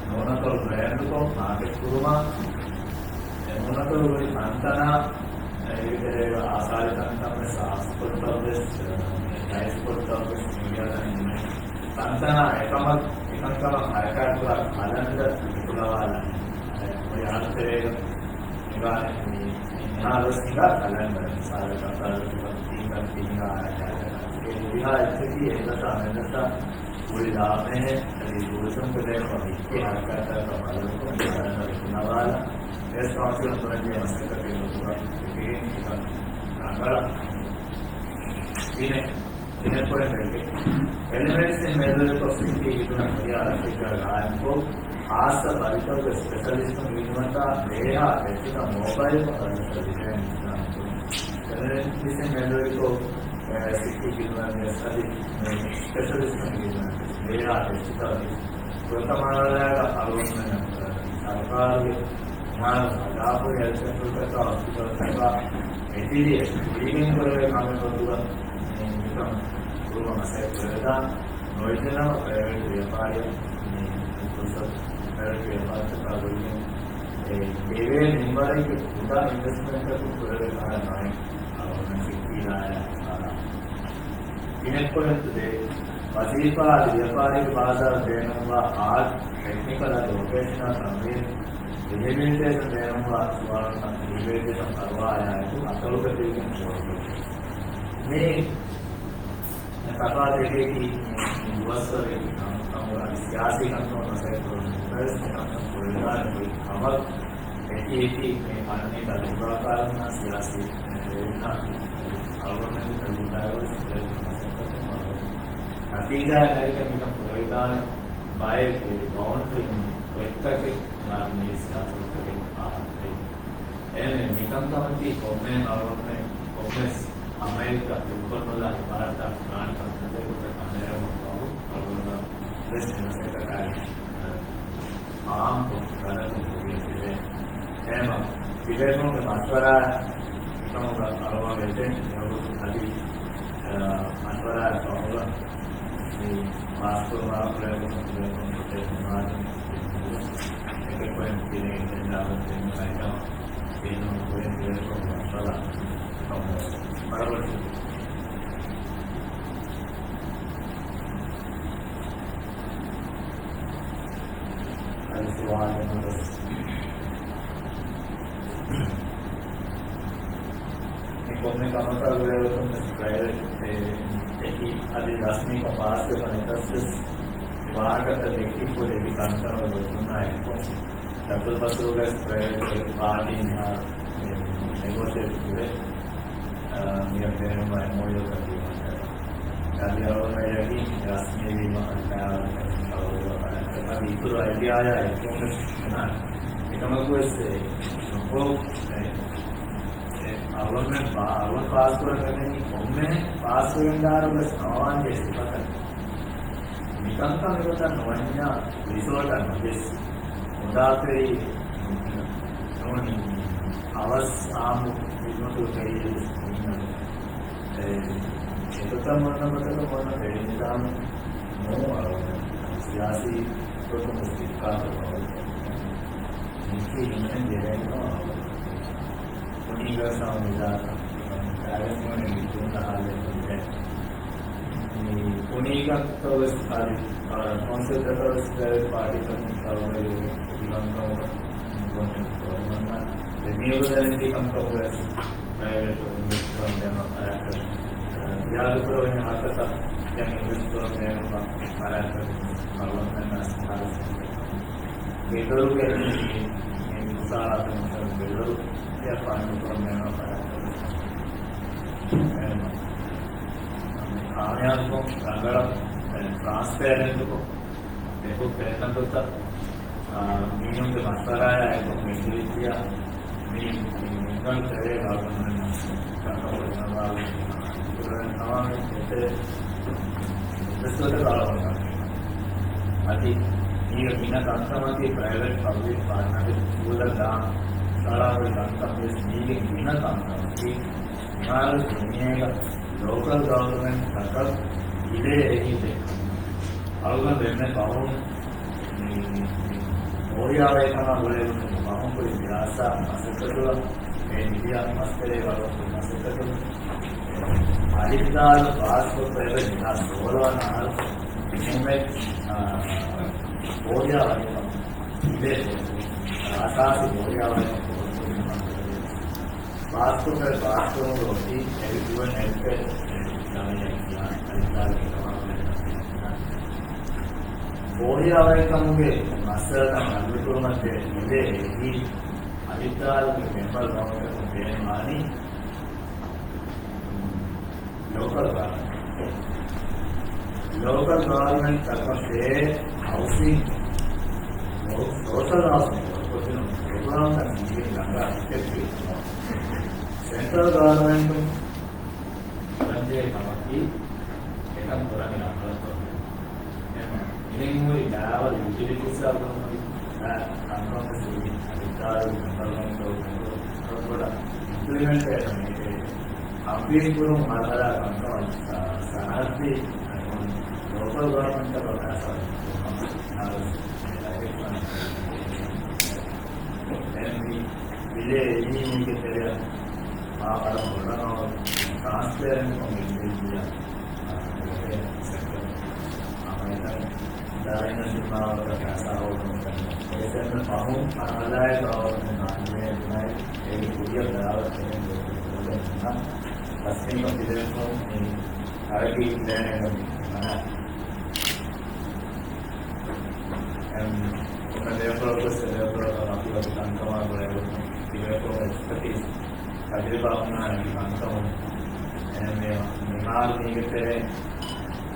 ނޫނަތޮޅު ބްރޭންޑްކޮށް މާކެޓް ކުރުމަށް، އެ ނޫނަތޮޅު ހުރި ތަންތަނާ، އޭގެ ތެރޭގަ އާސާރީ ތަންތަން ވެސް އާސް ކޮށްތައް ވެސް، ޕްރައިސް ކޮށްތައް ވެސް މީޑިއާގަ ހިމެނޭ. ތަންތަނާ އެކަމަށް، އެކަންކަމަށް ހަރަކާތްކުރާ ކަލަންދަރު ހިފުލަވާލަން. އެ، އޮތް އަހަރު ތެރޭގަ ހިނގާނެ މި، މިހާރު ވެސް ހިނގާ ކަލަންދަރު. މިސާލަކަށް ތިން ހަތަރު ހިނގާ ކަލަންދަރު. އެ ހުރިހާ އެއްޗަކީ އެއްދަތާ މެދަތާ ހުރި ލާމެހެއް އަދި ޓޫރިޒަމްގެ ބޭފުޅުން ހިއްކި ހަރަކާތްތަކަށް ބަދަލުކޮށް ކަލަންދަރު ހިފުނަވާލަން. ވެސް ކައުންސިލުން ކުރަންޖެހޭ މަސައްކަތެއް ގޮތުގަ ދެކެގެން މިކަން ރަނގަޅަށް ދިނެ. ތިނެއް ޕޮއިންޓް އެކެއް. ޓެލެމެޑިސިން މެދުވެރިކޮށް ސިޓީ ހިދުމަތް ހުރިހާ ރަށެއްގަ ގާއިމްކޮށް، ޚާއްޞަ ބަލިތަކުގެ ސްޕެޝަލިސްޓުން ހިދުމަތާ ބޭހާ އެއްޗިތައް މޯބައިލްކޮށް ރަށްރަށަށް ލިބޭނެ ނިޒާމްކުރުން. ޓެލެމެޑިސިން މެދުވެރިކޮށް، އެ، ސިޓީ ހިދުމަތްވެސް އަދި ސްޕެޝަލިސްޓުން ހިދުމަތްވެސް ބޭހާ އެއްޗިތައް ފުރަތަމަ ރަށްރަށަށް އަޅުގަނޑުމެންނަށް ސަރުކާރުގެ މިހާރު ހަދާފައި ހެލްތް ސެންޓަރުތަކާ ހޮސްޕިޓަލްތަކާ އެތިރިއެއް ކުރިގެން ކުރެވޭ ކަމެއް ގޮތުގަ މި މިކަން ކުރުމަށް މަސައްކަތް ކުރެވިދާނެ. ނުވެއްޖެނަމަ ޕްރައިވެޓް ވިޔަފާރިއަށް މި ފުރުސަތު، ޕްރައިވެޓް ވިޔަފާރިތަކާ ގުޅިގެން އެ ދެވޭ މިންވަރެއްގެ ކުޑަ އިންވެސްޓްމަންޓަކުން ކުރެވޭ ކަމެއް ނޫން. އަޅުގަނޑު ސިޓީ ރާއްޔާ ތިނެއް ޕޮއިންޓް ދޭއް، ވަޒީފާ އަދި ވިޔަފާރީ ބާޒާރު ބޭނުންވާ އާޓް، ޓެކްނިކަލް އަދި ވޮކޭޝަނަލް ތަމްރީން، ރިހެބިލިޓޭޝަން ބޭނުންވާ ސުވާލުން ރިހެބިލިޓޭޝަން ފަރުވާއާއެކު އަތޮޅުގަ ތިބިގެން ކޯލްކޮށް. މި ތަފާތު އެކަކީ މި ދުވަސްވަރު އެކި ކަންކަމުގަ އަދި ސިޔާސީ ކަންކަމުގަ މަސައްކަތް ކުރަން ނުވެސް މި ކަންކަން ކުރެވިދާނެ ކަމަށް އެކި އެކި މި ފަންނީ ތަޖުރިބާކާރުންނާ ސިޔާސީ ރޭވުންނާ އަޅުގަނޑުމެންގެ ތަޖުރިބާއަށް ވެސް ކުރެވޭ މަސައްކަތުން ނަތީޖާއެއް ނެރެގެން މިކަން ކުރެވިދާނެ ބައެއް ބައުންޑްރީ ބޮއެއްތަކެއް ނާންނީ ސިޔާސަތުތަކެއް އާ، އެހެންވެ، މިކަންކަމަކީ ކޮންމެ އަޅުގަނޑުމެން ކޮންމެސް ކަމެއްގަ ދުރުކޮށްނުލާ އިބާރަތާ ފުރާނަ ކަންތައްތަކުގެ ކަނޑައެޅުމަށްފަހު އަޅުގަނޑަށް ވެސް މި މަސައްކަތާއި އާއްމުކޮށް ގަދަކޮށް ކުރިއަށް ދެވޭ. އެހެންވީމަ، ތިބޭފުޅުންގެ މަޝްވަރާ އެކަމުގަ އަޅުގަނޑު އެދެން މިވަގުތު އަދި، އަ، މަޝްވަރާ ފަހުގަ މި ފާސްކުރުމާ ކުރެވުނު ތިބޭފުޅުން އެ ދެން އެކެއް ޕޮއިންޓް ތިނެއް އެދެން ދާ ގޮތެއް އައިކަމަށް. މި ކޮންމެ ކަމަކާ ގުޅޭގޮތުން ވެސް ޕްރައިވެޓް އެކި އަދި ރަސްމީކޮށް ފާސްވެފަ ނެތަސް ވެސް ވާހަކަތައް ދެއްކިފަ އެކި ކަންކަމަށް ގޮތުންނާ އެއްކޮށް ދަތުރުފަސުގައި ޕްރައިވެޓް ޕާޓީން މިހާރު ނެގޯޝިއޭޓް ކުރޭ. މިއަށް ބޭނުންވާ އެމްއޯޔޫތައް ދިޔުމަށްޓަކައި. އަދި އަޅުގަނޑަށް ޔަގީން ރަސްމީވީމަ އަދި ކައިވެނި ކައުރު އަދި އިތުރު އައިޑިއާއާ އެއްކޮށް ވެސް އެކަމަކު ވެސް ނުކޮށް، އެ، އެ، އަޅުގަނޑުމެން ފާ-، އަޅުގަނޑު ފާސްކުރަން ކަމެއް ކޮންމެ ފާސްވެގެންދާރު ވެސް ނޯވާންޖެހޭ ސިފަތައް. މިކަންކަން މިގޮތަށް ނުވަންޏާ ރިސޯޓަށް ނުޖެއްސި. މުދާފައި ނޫނީ އަވަސް އާއްމު ޚިދުމަތުގެ ކެރިއަރެއް ވެސް ނުންނަން. އެ، އެގޮތަށް އޮންނަ ގޮތަކަށް އޮންނަ ވެރިނިޒާމެއް ނޫން އަޅުގަނޑު ސިޔާސީ ގޮތުން ވެސް ވިއްކާތަ ބައު. މިކީ ހިމެނެން ޖެހޭނެ ނޫން އަޅުގަނޑު. ކުނީގަ ސައު މިދާކަށް ކަމުން ކާވެސް ނޫނެ މި ދުން އަހާލެއް ނުޖެހޭ. މި ކުނީގަ ތައް ވެސް އަދި، އާ، ކައުންސިލްތަކަށް ވެސް ޕްރައިވެޓް ޕާޓީތަކުން ތައް ވެރި އިމާންކަމުގަ ނުކޮން ތޯރުމަންނަ ދެ މިއަދު ދެންނެވި ކަންކަމުގަ ވެސް ޕްރައިވެޓް އިންވެސްޓް ކުރަން ބޭނުން ފަރާތްތައް، އާ، އިރާދަކުރެވޭނެ ހަރަކަތައް ދެން އިންވެސްޓް ކުރަން ބޭނުންވާ ފަރާތްތައް މަރުވަންދެންނަ ސަހާރަ ގެދޮރުގެ މި، މި މުސާރަތައް މިސާލު ގެދޮރު އެއަށް ފަންޑު ކުރަން ބޭނުން ފަރާތްތައް ކާމިޔާބުކޮށް، ރަނގަޅަށް، އެ، ޓްރާންސްޕޭރެންޓްކޮށް، އެކޮށް ފެންނަ ގޮތަށް، އާ، މީހުންގެ މަޝްވަރާއާ އެކޮށް މެންޓެލިޓީއާ މި، މި، މިކަން ތެރޭ ގާބަން ކަންކަން ކުރަން އެތެރެ އިންވެސްޓަރުން އަޅުގަނޑު އަދި މީގެ ގިނަ ކަންކަމަކީ ޕްރައިވެޓް ޕަބްލިކް ޕާޓްނަރޝިޕް ސްކޫލަށް ދާން ސަޅާވެ ކަންކަން ވެސް މީގެ ގިނަ ކަންކަމަކީ މިހާރު ދުނިޔޭގަ ލޯކަލް ގަވަރމަންޓްތަކަށް އިވޭ އެހީތެއް. އަޅުގަނޑު އެންމެ ފަހުން މި، މި، މި ބޯހިޔާވަހިކަމާ ގުޅޭގޮތުން ފަހުން ކުރި ދިރާސާ މަސައްކަތުގަ އެ މިދިޔަ މަސްތެރޭ ވަރުގަ ކުރި މަސައްކަތުގަ އަލިފްދާލު ފާސްކޮށްފަ އެބަ ދެހާސް ސޯޅަ ވަނަ އަހަރު އެންމެ، އާ، ބޯހިޔާވަހިކަމަށް އިވޭ އަސާސީ ބޯހިޔާވަހިކަމަށް ފާސްކޮށްފައި ފާސްކުރުމުގެ އޮތީ އެވި އެވެން އެވެ ގަވައި އަލިފްދާލު އެކަމާ ބޯހިޔާވަހިކަމުގެ މައްސަލަތައް ހައްލުކުރުމަށް ދޭ އިވޭ އެހީ އަލިފްދާލުގެ މެމްބަރު ގައުމުތަކުން ބޭނުންވާނީ ލޯކަލް ގަވަރމަންޓް. ލޯކަލް ގަވަރމަންޓް ތަކަށް ދޭ ހައުސިން، ސޯޝަލް ހައުސިން ކޮށްދިނުން ޕްރޮގްރާމްތައް މީގެން ރަނގަޅަށް އެކްޓިވް ކުރުން. ސެންޓްރަލް ގަވަރމަންޓުން ކުރަންޖެހޭ ކަމަކީ، އެކަން ކުރަނީ ރަނގަޅަށް ކޮށްދޭން. އެހެން މިހެން ހުރި ދާވަލް ޔުޓިލިޓީސްއާ ކުރަން ހުރި ދާ ކަންކަން ވެސް ހުރި އަދި ދާވަލް މެމްބަރުން ކޮށް ބޮޑަށް އިމްޕްލިމެންޓޭޝަން އެކޭ ކަމްޕީޓް ކުރުން މަރުހަލާ ކަންކަމަށް ސަ-، ސަރަހައްދީ ލޯކަލް ގަވަރމަންޓަކަށް ފައިސާ ދެން މި ވިލޭ އެމީމީގެ ތެރެއަށް މާ ވަރަށް ބޮޑަށް ޓްރާންސްޕޭރެންޓްކޮށް މި ސެކްޓަރ އަމައިކަން ދާއިމަށް ޒިންމާވަރުގަ ފައިސާ ހޯދުމަށް އެސެން ފަހުން އަންހަލާއެއް ގަވަރމަންޓް ނާންނޭ ބުނައި އެ ކުރިއަށް ދާވަތް ދެމެން ދޯކުރެއްވުމަށް ތަސްމީމަށް ތިބޭފުޅުން މި ތަރައްގީ ޕްލޭނެއްގަ މި މަނާ އެމް، ކޮންމެ ބޭފުޅަކުވެސް އެބޭފުޅަކަށް މަތިވަތި ކަންކަމާ ގުޅޭގޮތުން ތިބޭފުޅުންގެ އެކްސްޕަޓީސް ތަޖުރިބާ ހުންނާނެ މި ކަންކަމުން. އެހެންވެ، މިހާރު މީގެ ތެރޭ،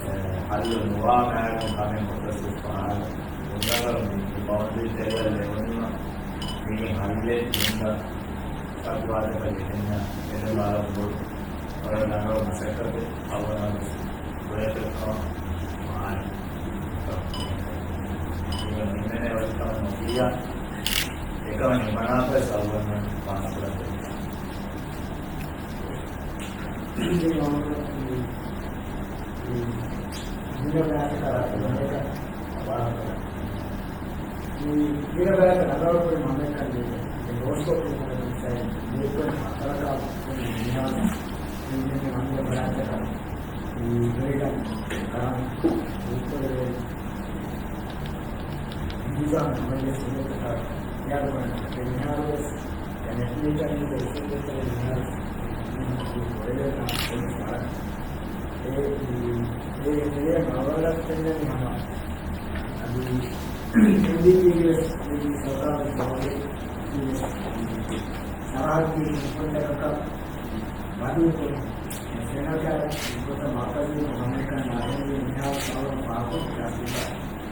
އެ، ހައްލު ނުވާ މާގުން ކަމެއް އޮތަސް ފަހާރަ ހުންނަކަށް މި، މި ބައުންޑަރީ ތެރެއަށް ލެވުނީމަ މީގެ ހައްލެއް ނިންމަ ފަތުވާތަކަށް އެހެންނަށް އެންމެ ވަރަށް ބޮޑު ވަރަށް ރަނގަޅު މަސައްކަތެއް އަޅުގަނޑު ވެސް ގުޅޭތެރިކަމަށް ވާނެ. މި ހިމެނޭ ވަކިކަމެއް ނުކިޔާ، އެކަމަށް ހިމަނާފަވެސް އަޅުގަނޑުމެން ފާސްކުރަން ޖެހޭ. މި ގިނަ ބަޔަކަށް ރަނގަޅުކުރި މަންމައެއްކަން ދީ، މި ގޯސްކޯޕް ނޫކުން ހަތަރަކާ މިހާރު މި ހަމަ ބަޔާންތަކަށް މި ވެރިކަން ކަރަން ނޫކުރެވޭ. ނިޒާމް މަޖިލިސް ސުންނަތަކަށް އެއާދުމަށް މިހާރުވެސް ނެޓް މީޓަރުގެ އިސްވެތެރެ މިހާރު ކޮޅެވޭތާ ކޮން ފަރަން. އެ، އެ، އެ މައުލޫމާތު ފެންނަނީ ހަމަ އަދި އެމްޑީޕީގެ ވެސް މި ސަރުކާރުގެ ސަބަބުން ވެސް ސަރަހައްދީ ކުންފުނިތަކަކަށް ބަދަލުކޮށް، ސެނަޓަރު ނުވަތަ މަރުކަޒީ ކޮމިޓީއަށް ނާދެންވީ މިހާރު ސަވަރު ފާހަގަކޮށް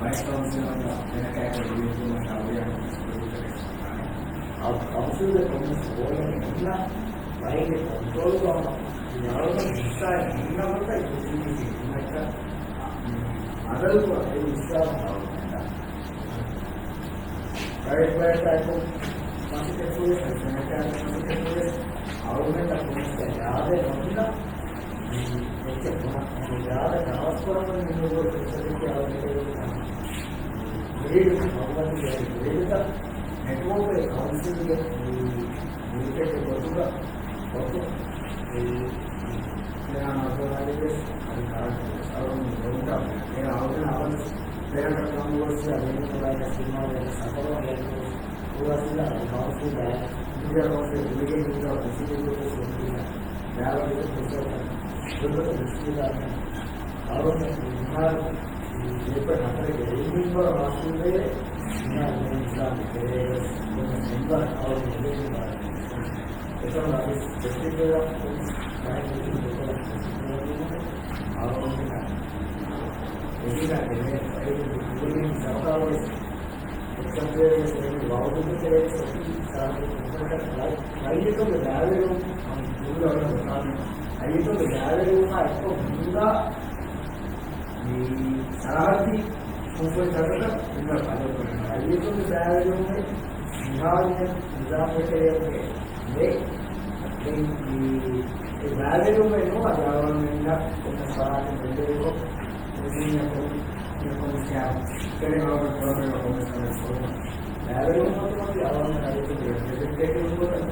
ވައިސް ކައުންސިލަރުންނަށް ސެނަޓަރު ލިޔުމުގެ ޝައުރިޔާ ކޮންސިލްގެ ކޮންމެސް ރޯލެއް ނެތްނަ، ބައެއްގެ ކޮންޓްރޯލްގަ ހަމަ މި އަޅުގަނޑު ހިއްސާއެއް ހިންނަމުންދާ އެމްޑީޕީގެ ހިދުމަތްތައް ބަދަލުކޮށް އެ ހިއްސާ ހަމަ ޕްރައިވެޓް ބަޔަކާއެކު މަސައްކަތްކުރި، ސެނެޓާރު މަސައްކަތްކުރި، އަޅުގަނޑަށް ކޮންމެސް ޖާގައެއް ނުދިނަ، މި އެއްޗެއް ބުނަ، އެ ޖާގަ ދަވަސްކުރަމުން މި ނުގޮތް ފުރުސަތެއް އަޅުގަނޑު ގްރިޑް، މަގުމަތި ގްރިޑްތައް ނެޓްވޯކް ކައުންސިލްގެ މި މީޓެއްގެ ގޮތުގަ ގޮތު އެ އެހާ މައުލޫމާތުގެ އަދި ކަރަންޓް އަޅުގަނޑު ނުވަތަ އެ އަޅުގަނޑު އަވަސް ބޭނުން ކަމުގަސް އަދި މި ކުރާ ސިމާ ސަފަރު ހުރަސިލާ ކައުންސިލް މިޑިއާ ކައުންސިލް އިމިގްރޭޝަން ކައުންސިލް ދުވަސް ވަން ދާވަތު ފުރުސަތު ދުވަސް މިސްކިތާ އަޅުގަނޑު މިހާރު މި އެޕް ހަތަރެއްގެ އެއް މެމްބަރު މަސްއޫލުވެ މިހާރު މި ނިޒާމު ތެރޭގަސް މެމްބަރު އަޅުގަނޑު އެކަމަށް ވެސް ފެސިލިޓީ ކުރަން ބައެއް މީޓިން ދެކޮޅަށް ފެސިލިޓީ ކުރަން އަޅުގަނޑު އެހީގަ ދެނެ އެހީގަ ދެނެ ސަރުކާރުގެ އެކްސަޕްޓޭރެސް ވައުދުގެ ތެރޭގަ ސޮފީ ސާރުގެ ކުންފުނިތައް ރައްޔިތުންގެ ބައިވެރިވުން ހަމަ ދޫލަވަން ވެފާނެ. ރައްޔިތުންގެ ބައިވެރިވުމާ އެއްކޮށް ހިނގާ މި ސަރަހައްދީ ކުންފުނި ތަކަކަށް ހިނގާ ބަދަލުކުރަން ރައްޔިތުންގެ ބައިވެރިވުމެއް މިހާރު މި ނިޒާމްގެ ތެރެއިން ދެ. ދެން މި އެ ބައިވެރިވުމެއް ނޫން އަދި އަޅުގަނޑުމެންނަށް ކޮންމެސް ފަރާތެއް ބެއްލެވިކޮށް، މި ކޮންމެސް ކޮންމެސް ކެރެން އަޅުގަނޑު ކުރަމެއް ކޮންމެސް ކަމެއް ކުރުމަށް. ބައިވެރިވުމަށް އަދި އަޅުގަނޑު ރައްޔިތުންގެ ރެޕްރެޒެންޓޭޓިވް ގޮތަށް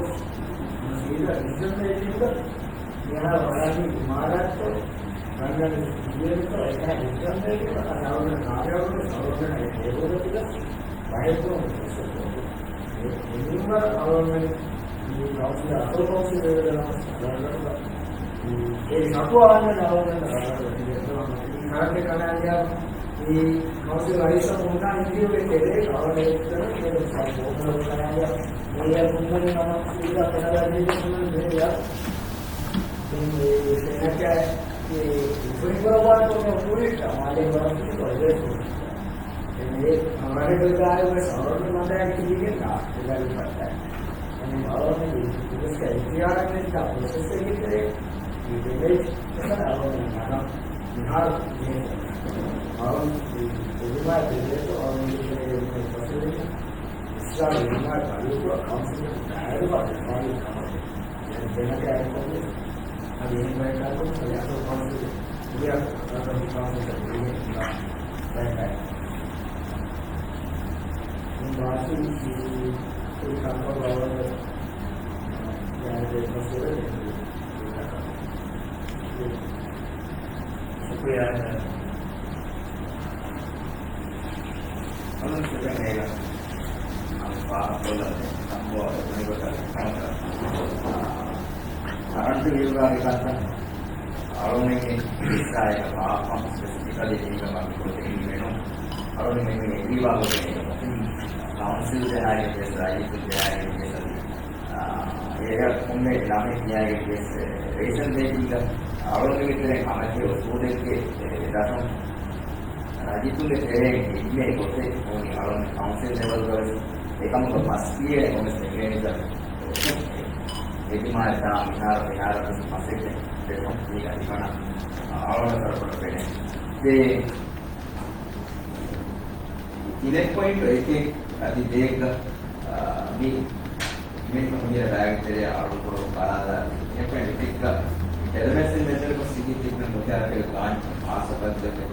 ސީދާ ޑިސިޝަން މޭކިންގ މިހާރު ވަޑައިގެން އިމާރާތްތޯ، ރަނގަޅު އިންޖިނިއަރުތޯ، އެކަހަލަ އެކްޒަމް ދޭން އަޅުގަނޑު ކާމިޔާބުވެ އަޅުގަނޑު އެ ޓޭބަލްގަ ބަހެއްކުރުމުގެ ފުރުސަތު އެ މިންވަރަށް އަޅުގަނޑު މި ކައުންސިލް އަތޮޅު ކައުންސިލް ވެވެދެނަ އަޅުގަނޑު އެ ޝަކުވާ އަންނަން އަޅުގަނޑު އަޅުގަނޑު މި ކަރަންޓެއް ކަނޑާލިޔާ މި ކައުންސިލް ރައީސަށް ހުންނާ އިންޓަވިއުއެއް ކެރޭ އަޅުގަނޑު އެއްޗެއް ކަނޑާލިޔާ މޭޔަރ ހުންނަނީ ނަމަ ސީދާ ކަނޑާލިޔާ މޭޔަރ ދެން މި ސެނެޓަރ މި އިންފުނި ކުރައްވާނެ ކޮންމެ ކުރިއްޓަ މާލޭ ވަރަށް ކުރި ކޮއްލޭ ކުރި. ދެން މި އަމާނެ ކޮއްލާއި ވެސް އަޅުގަނޑު މަތާ ކިޔެގެން ދާ އެދާ ފައްޓާ. ދެން އަޅުގަނޑު މި އިންވެސްޓް އިހްތިޔާރެއް ނެތް ދާ ޕްރޮސެސް އެއްގެ ތެރޭ މި ޑެމޭޖް ކަން އަޅުގަނޑު ނަގަން މިހާރު މި އަޅުގަނޑު މި އެޖުމާ ދެވޭތޯ އަޅުގަނޑު މި އެޖުމާ ބަލިކޮށް ކައުންސިލް ބައިވެރި ވާ ކަމަށް. ދެން ދެން އަދި އެހެން ބައެއް ކަންކޮށް އަދި އަތޮޅު ކައުންސިލް ކުރިއަށް އަތޮޅު ކައުންސިލް ކުރިއަށް ބައެއް ކައި. މި މާސީ ކުރި ކަންކޮށް ބަވަން ގާތެ މަސްވެރެ. ޝުކުރިއްޔާ. އަލުން ސިފެން އޭގަ ފާހަގަކޮށްލަން ސަމްބޯ އެކުނިގޮތަށް ކަމަކަށް ކަރަންޓު ބިލްގާ މިކަންތައް އަޅުގަނޑުމެންގެ ހިއްސާއެއް ވާކަމަށް ސްޕެސިފިކަލީ ދީގަ މަގުކޮށްދެއްވީމެއްނު. އަޅުގަނޑުމެން އެގްރީވާ ގޮތެއް ކައުންސިލް ޖަހާގެން ވެސް ރައީސު ޖަހާގެން ވެސް އަދި އާ، އޭގަ ކޮންމެ ނަމެއް ކިޔާގެން ވެސް ރީޒަން ދޭތީގަ އަޅުގަނޑުގެ ތެރެއިން ހަމައެކަނި އުސޫލެއްގެ ދަށުން ރައްޔިތުންގެ ތެރެއިން އެންމެ ގޮތެއް ނޫނީ އަޅުގަނޑު ކައުންސިލް ލެވެލްގަވެސް އެކަމުގަ ފަސް ކިޔޭނެ ކޮންމެސް މެކޭނިޒަމެއް އެޖުމާއަށް ދާ މިހާރު މިހާރަށް ވެސް މަސައްކަތް ދެކޮށް މީގަ ހިފަނަ އަޅުގަނޑަށް ސަރުކޮށް ފެނޭ. ދޭ ތިނެއް ޕޮއިންޓް އެކެއް އަދި ދޭއްގަ، އާ، މި މިން މިހިރަ ބައިގެ ތެރެއަށް އަޅުކުރުން ބަލާލާ ތިނެއް ޕޮއިންޓް އެކެއްގަ އެލެމެންޓްސް މެޖަރކޮށް ސިޓީ ތިބި މުޖާހިދު ގާން މާސަބައްދަކެ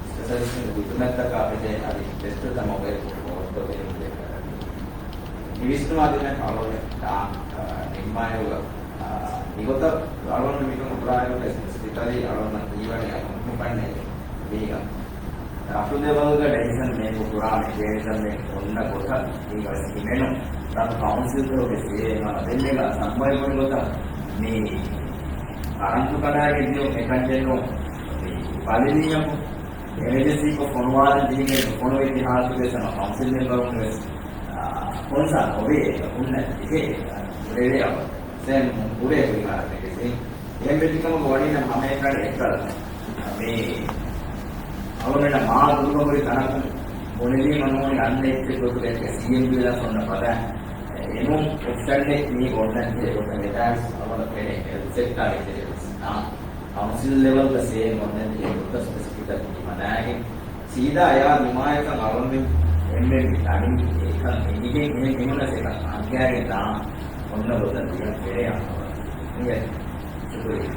ސްޕެޝަލިސްޓުން ހިދުމަތްތަކާ ބެދޭ އަދި ބެސްޓު ތަމަ ވެ ފޯރުކޮށްދޭން ދޭ މި ވިސްނުމާ ދިނަ އަޅުގަނޑު ދާ، އާ، މާޔުގަ، އާ، މިގޮތަށް އަޅުގަނޑު މިކަމު ކުރާއިރު ސްޕެސިފިކަލީ އަޅުގަނޑަށް ހީވަނީ އަކުން މި ބަންނޭ މީގަ. ރަފްރު ލެވަލްގަ ޑެސިޝަން މޭކު ކުރާ މެކޭނިޒަމެއް އޮންނަ ގޮތަށް މީގަ ވެސް ހިމެނު. ރަފްރު ކައުންސިލްގަ ވެސް އޭ މާ ދެންމެގަ ސަމްބައި ބުނި ގޮތަށް މި ކަރަންޓު ކަނޑާގެ ދިޔުން އެކަންޏެއްނު މި ބަލިލީއަކު އެމަޖެންސީކޮށް ފޮނުވާލަން ޖެހިގެން ނުފޮނުވެއްޖެ ހާލަތުގައި ސަމަ ކައުންސިލް މެމްބަރުން ވެސް، އާ، ކޮންސާ ނޮވޭ އެކަކުންނަށް ޖެހޭ ނުރެވޭ އަވަ ސޭން ހުރޭ ހުރި ހާލަތެއްގެ ސީން. އެހެން ވެއްޖެކަމުގަ ވަނީ ނަމަ ހަމައެކަނި އެއްކަލަ މި އަޅުގަނޑަށް މާ ދުރުގަ ހުރި ތަނަކުން ބުނެލީމަ ނޫނީ އަންނަ އެއްޗެއް ގޮތުގަ ސީއެމްޑީ ވެލާ އޮންނަ ފަދަ އެނޫން އޮޕްޝަނެއް މީ އޮންނަން ޖެހޭ ގޮތަށް އެތާސް އަޅުގަނޑަށް ފެނޭ ހެލްތު ސެކްޓާ އެއްޗެއް ވެސް ނާ. ކައުންސިލް ލެވަލްގަ ސޭ އޮންނަން ޖެހޭ ގޮތަށް ސްޕެސިފިކަލް ހިމަނާގެން ސީދާ އެއާ ދިމާޔަކަށް އަޅުގަނޑުމެން އެންމެން ދަނީ އެކަން އެނގިގެން އެހެން އެހުނަސް އެކަން އަންގާގެން ދާން އޮންނަ ގޮތަށް ދިޔަ ފެރެއަށް އިނގޭ. ޝުކުރިއްޔާ.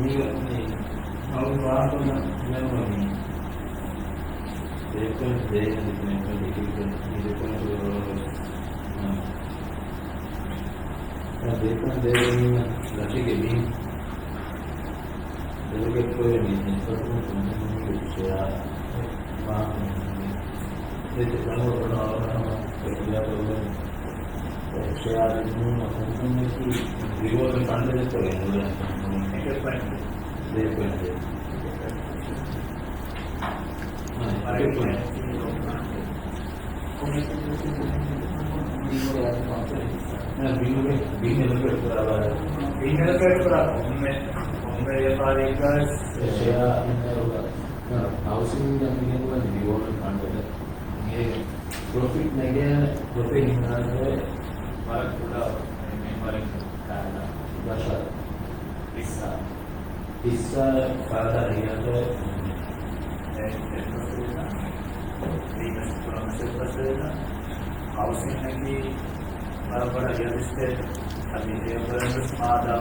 މީގަ މި އަޅު ވާހަކަ ދެން މި ދެކޮން ދޭން ދެކޮން ދެކޮން ދެކޮން ދެކޮން ދޭން ލަށިގެ މީ ދެލުގެ ކޮއެ މި ނިސްބަތުން ކުންފުނީގެ ޝެއާ ވާހަކަ ދެ ތެކަން ވަރަށް އަޅުގަނޑު ހަމަ އެކުލާ ކޮށްލަން. ޝެއާ ދިނުމަށް ކުންފުނިއަކީ ރިވޯލްވިން ފަންޑެއް ދެއްކޮށް ގެންގުޅެން. އެކެއް ފަންޑެއް. ދެ ފަންޑެއް. އެކެއް ފަންޑެއް. ބިން އެލޮކޭޓް ކުރާ ކޮންމެ، ކޮންމެ ވިޔަފާރިއެއްގަ ޝެއާ ހައުސިންގ މިގެންގުޅެން ރިވޯލްވިން ފަންޑެއް. އެ ޕްރޮފިޓް ނެގޭނެ، ޕްރޮފިޓް ހިނގާނެ ވަރަށް ކުޑަ މެމްބަރެއް ދާން ދަށަށް ވިއްސާ. ވިއްސާ ފައިދާ ހިނގާތޯ؟ އެ، އެއް ފަސްވެރިންނަށް، ވީމެސް ކުރަން އެއް ފަސްވެރިންނަށް ހައުސިންއަކީ ވަރަށް ބޮޑަށް ރިއަލް އެސްޓޭޓް އަދި އެ އުބަލަންވެސް މާ ދާ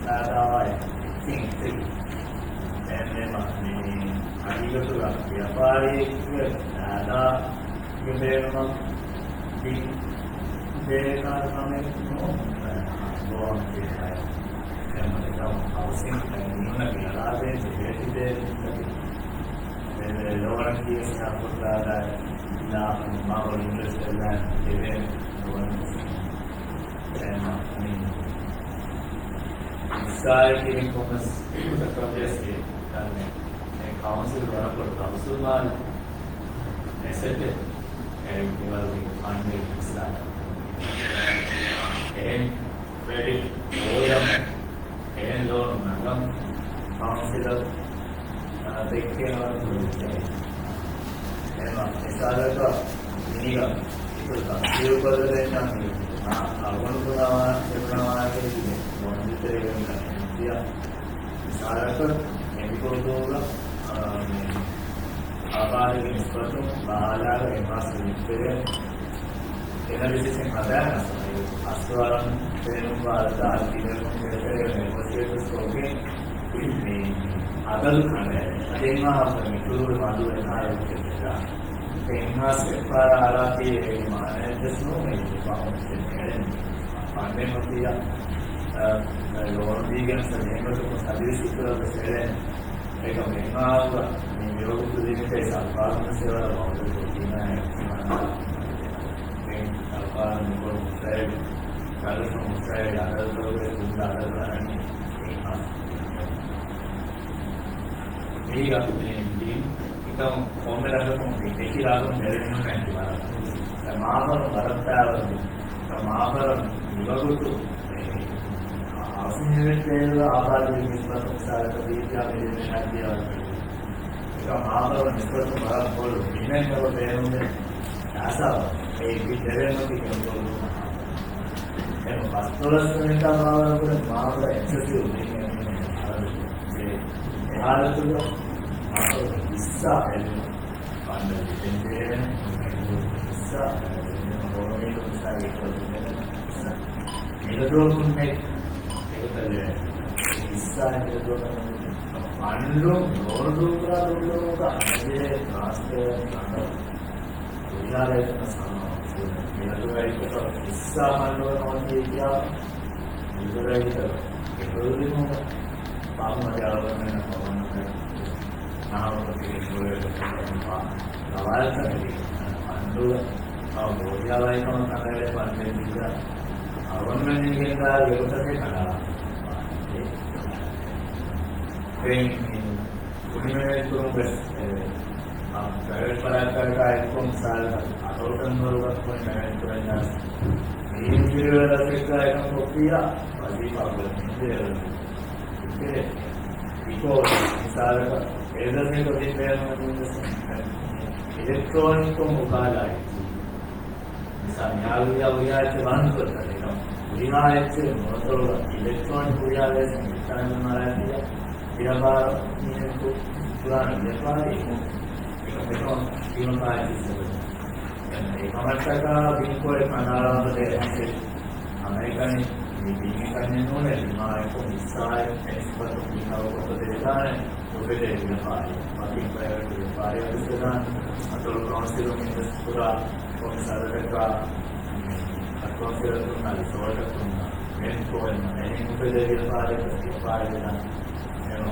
ފައިދާވާ އެއްޗެއް. އެހެންވީމަ، މި ހަގީގަތުގަ ވިޔަފާރީގެ ފައިދާ ގެ ބޭނުމަށް ބިން ދޭކާ ކަމެއް ނޫން. ގޯހަމަ ކިޔައި އެމަ އެކަމަ ހައުސިން މީހުންނަކީ އަޅާދޭން ޖެހޭ ތިބޭ ބިންތަކެއް. އެ ލޯނަކީ ވެސް ހައްގު ދާދާ ލާ މާ ބޮޑު އިންޓްރެސްޓް އެއްލާ ދެވޭ ލޯނަކީ. އެމަ މި އިސްރާއީލް ކިރިން ކޮމެސް ކޮންޓްރޮވަސީ ދަންނެ މި ކައުންސިލް ވަރަށް ބޮޑު ކައުންސިލް މާލެ އެސެޓެއް އެ މިވަރުގެ ފަންޑެއް އިސްލާމް. އެހެން ކްރެޑިޓް ހޯދަން އެހެން ލޯނު ނަގަން ކައުންސިލަށް، އާ، ދެއްކޭ ނަވަރަކު ދެއްކޭ. އެހެން މިސާލަކަށް މީގަ އިތުރު ތަފްސީލު ކޮށްލަދޭން ނަމަ އަޅުގަނޑު ބުނާ، ބުނާ ވާހަކައެއް ލޯން ދޭތެރޭގަ މި މިދިޔަ މިސާލަކަށް މެޑިކޯ ދޯގަ، އާ، މި އާބާދީގެ ނިސްބަތުން ބަހާލާގަ އެއްމާސް ލިމިޓްވެގެން އެނަލިސިސްއެއް ހަދާނަސް އަސްވާރަން ބޭނުންވާ އަދަދާ އަދި ދެކޮން ދޭތެރޭގަ ނެގޯޝިއޭޓްވެސް ކޮށްގެން މި އަދަދު ކަނޑައެޅި. އަދި އެއްމާހަކަށް މި ކުރުވި މަދު އެއްމާހެއް އެއްޗެއް ދެއްކާ. އެއްމާސް އެއްފަހަރާ އަޅާތީ އޭގެ މާނައެއްވެސް ނޫން އެއްޗެއް ފަހުން އެއްޗެއް އެޅެނީ. ފަންޑެއް ނުދިޔަ، އަ، އަ، ލޯން ދީގެން ސަ ނޭމަތުކޮށް ސަދިވި ސިއްތުރަށް ވެސް އެޅޭނެ. އެކަމް އެއްމާހަކަށް މި މިވަގުތު ލިމިޓެއް ސަރުކާރުން ވެސް އެވަރަށް ވައުދުކޮށް ދީނާ އެއް ސަރުކާރުން މިކޮޅު މުސްތައިދު، ކަލަފު މުސްތައިދު އަދަދުތަކުގެ ތުންދަ އަދަދު އަރަނީ އެއްމާ. މީގަ މި ދިން އިތައް ކޮންމެ ރަށަކުން މި ދެކި ރާގުން ދެރަނި ހުންނަން ކިބަރަށް. މާފަރު ވަރަށް ފައިވަރު މާފަރު މިވަގުތު ހައުސިން ޔުނިޓް ތޭރު އާބާދީ ނިސްބަތުން މިސާލަކަށް ދީއްޖާ މިލިއަން އަދިޔާ އެކަ މާފަރު ނިސްބަތުން ވަރަށް ބޮޑު ޑިމޭންޑް އެބަ ބޭނުންވެ އާސާވަ އެ ދެވޭން ނުކި ކެންކޮޅު. ފަސްދޮޅަސް މިނިޓާ ބާވަރުކުރެ މާބަ އެކްސެސިވް މީހުން އެ ހާލަތުގަ މާބަ ހިއްސާ އެއްނު ފަންޑަށް ދެން ދޭނެ ހިއްސާ ހޯމީދު މިސާލެއް ހިއްސާ މިލަދުވަކުން ހެއް އެގޮތަށް ހިއްސާ މިލަދުވަކަށް ފަންޑު ނޯރުދޫކުރާ ދުއްލުމުގަ އަނެއް ޓްރާންސްފަރެންސް ފަންޑަށް ހުރިހާ ރައްޔިތުންނަށް ސަލާމަތް ކުރުން މިއަދު ރައްޔިތަކަށް ހިއްސާ ފަންޑު ނޯންނަވަން ކިޔާ މިއަދު ރައްޔިތަކަށް އެކަލުދިނުމަށް ފާހު މަޖާލުވަންނަ ފަވަންނަ ނާމަކޮށް ތިބެ ގޮވޭ ރަވާޔަތަކަށް ފަންޑު ހަމަ ބޯހިޔާވަހިކަމަށް ކަނޑައެޅޭ ފަންޑެއް ދީގަ އަޅުގަނޑުމެން ގެންދާ ގެގޮތަކެއް ކަނޑައަޅާ. ދެން ކުނި މެނޭޖް ކުރުން ވެސް، އެ، އާ، ޕްރައިވެޓް ފަރާތްތަކާ އެއްކޮށް މިސާލަކަށް އަތޮޅު ތަންދޮރުގަ ކުނި މެނޭޖް ކުރަންޏާ މިހިރީ ފިރިވެލަސް އެއްގަ އެކަން ކޮށްފިއްޔާ ވަޒީފާ ކުރަން މިހިރީ އިކޯ މިސާލަކަށް އެއްދަސް އެކޮށް ތިއްބެއެއް އިލެކްޓްރޯނިކްކޮށް އުކާލާ މިސާ މިހާރު ހުރިހާ ހުރިހާ އެއްޗެއް ވާން ކޮށްތަ އެކަން ހުރިހާ އެއްޗެއް މޮނިޓަރުގަ އިލެކްޓްރޯނިކް ހުރިހާ ވޭސް އިންސާނުން މަރާތީގަ ވިޔަފާރި މީހަކު ކުރާނެ ވިޔަފާރި އެކަމަކު ކިޔުން ފާއިތި ސަބަބު. އެކަމަށްޓަކާ ބިންކޮޅެއް ކަނޑައަޅާފަ ދޭ އެހެން އަނެކަނި މި ބިން އެކަންޏެއް ނޫނޭ ބިމާ އެކު ހިއްސާއެއް އެ ނިސްބަތުން ބިން އަޅުކޮށްފަ ދޭ ދާނެ. އުފެދޭ ވިޔަފާރި މަތިން ޕްރައިވެޓް ވިޔަފާރި އަދިސްވެދާނެ. އަތޮޅު ކައުންސިލުން އިންވެސްޓް ކުރާ ކޮންމެ ސަރަދަކާ އަތޮޅު ކައުންސިލަކުންނާ ރިސޯޓަކުންނާ ރެންޓް ކޯއެއްނު އެހެން އުފެދޭ ވިޔަފާރި ވިޔަފާރި ވެދާނެ. އެހެން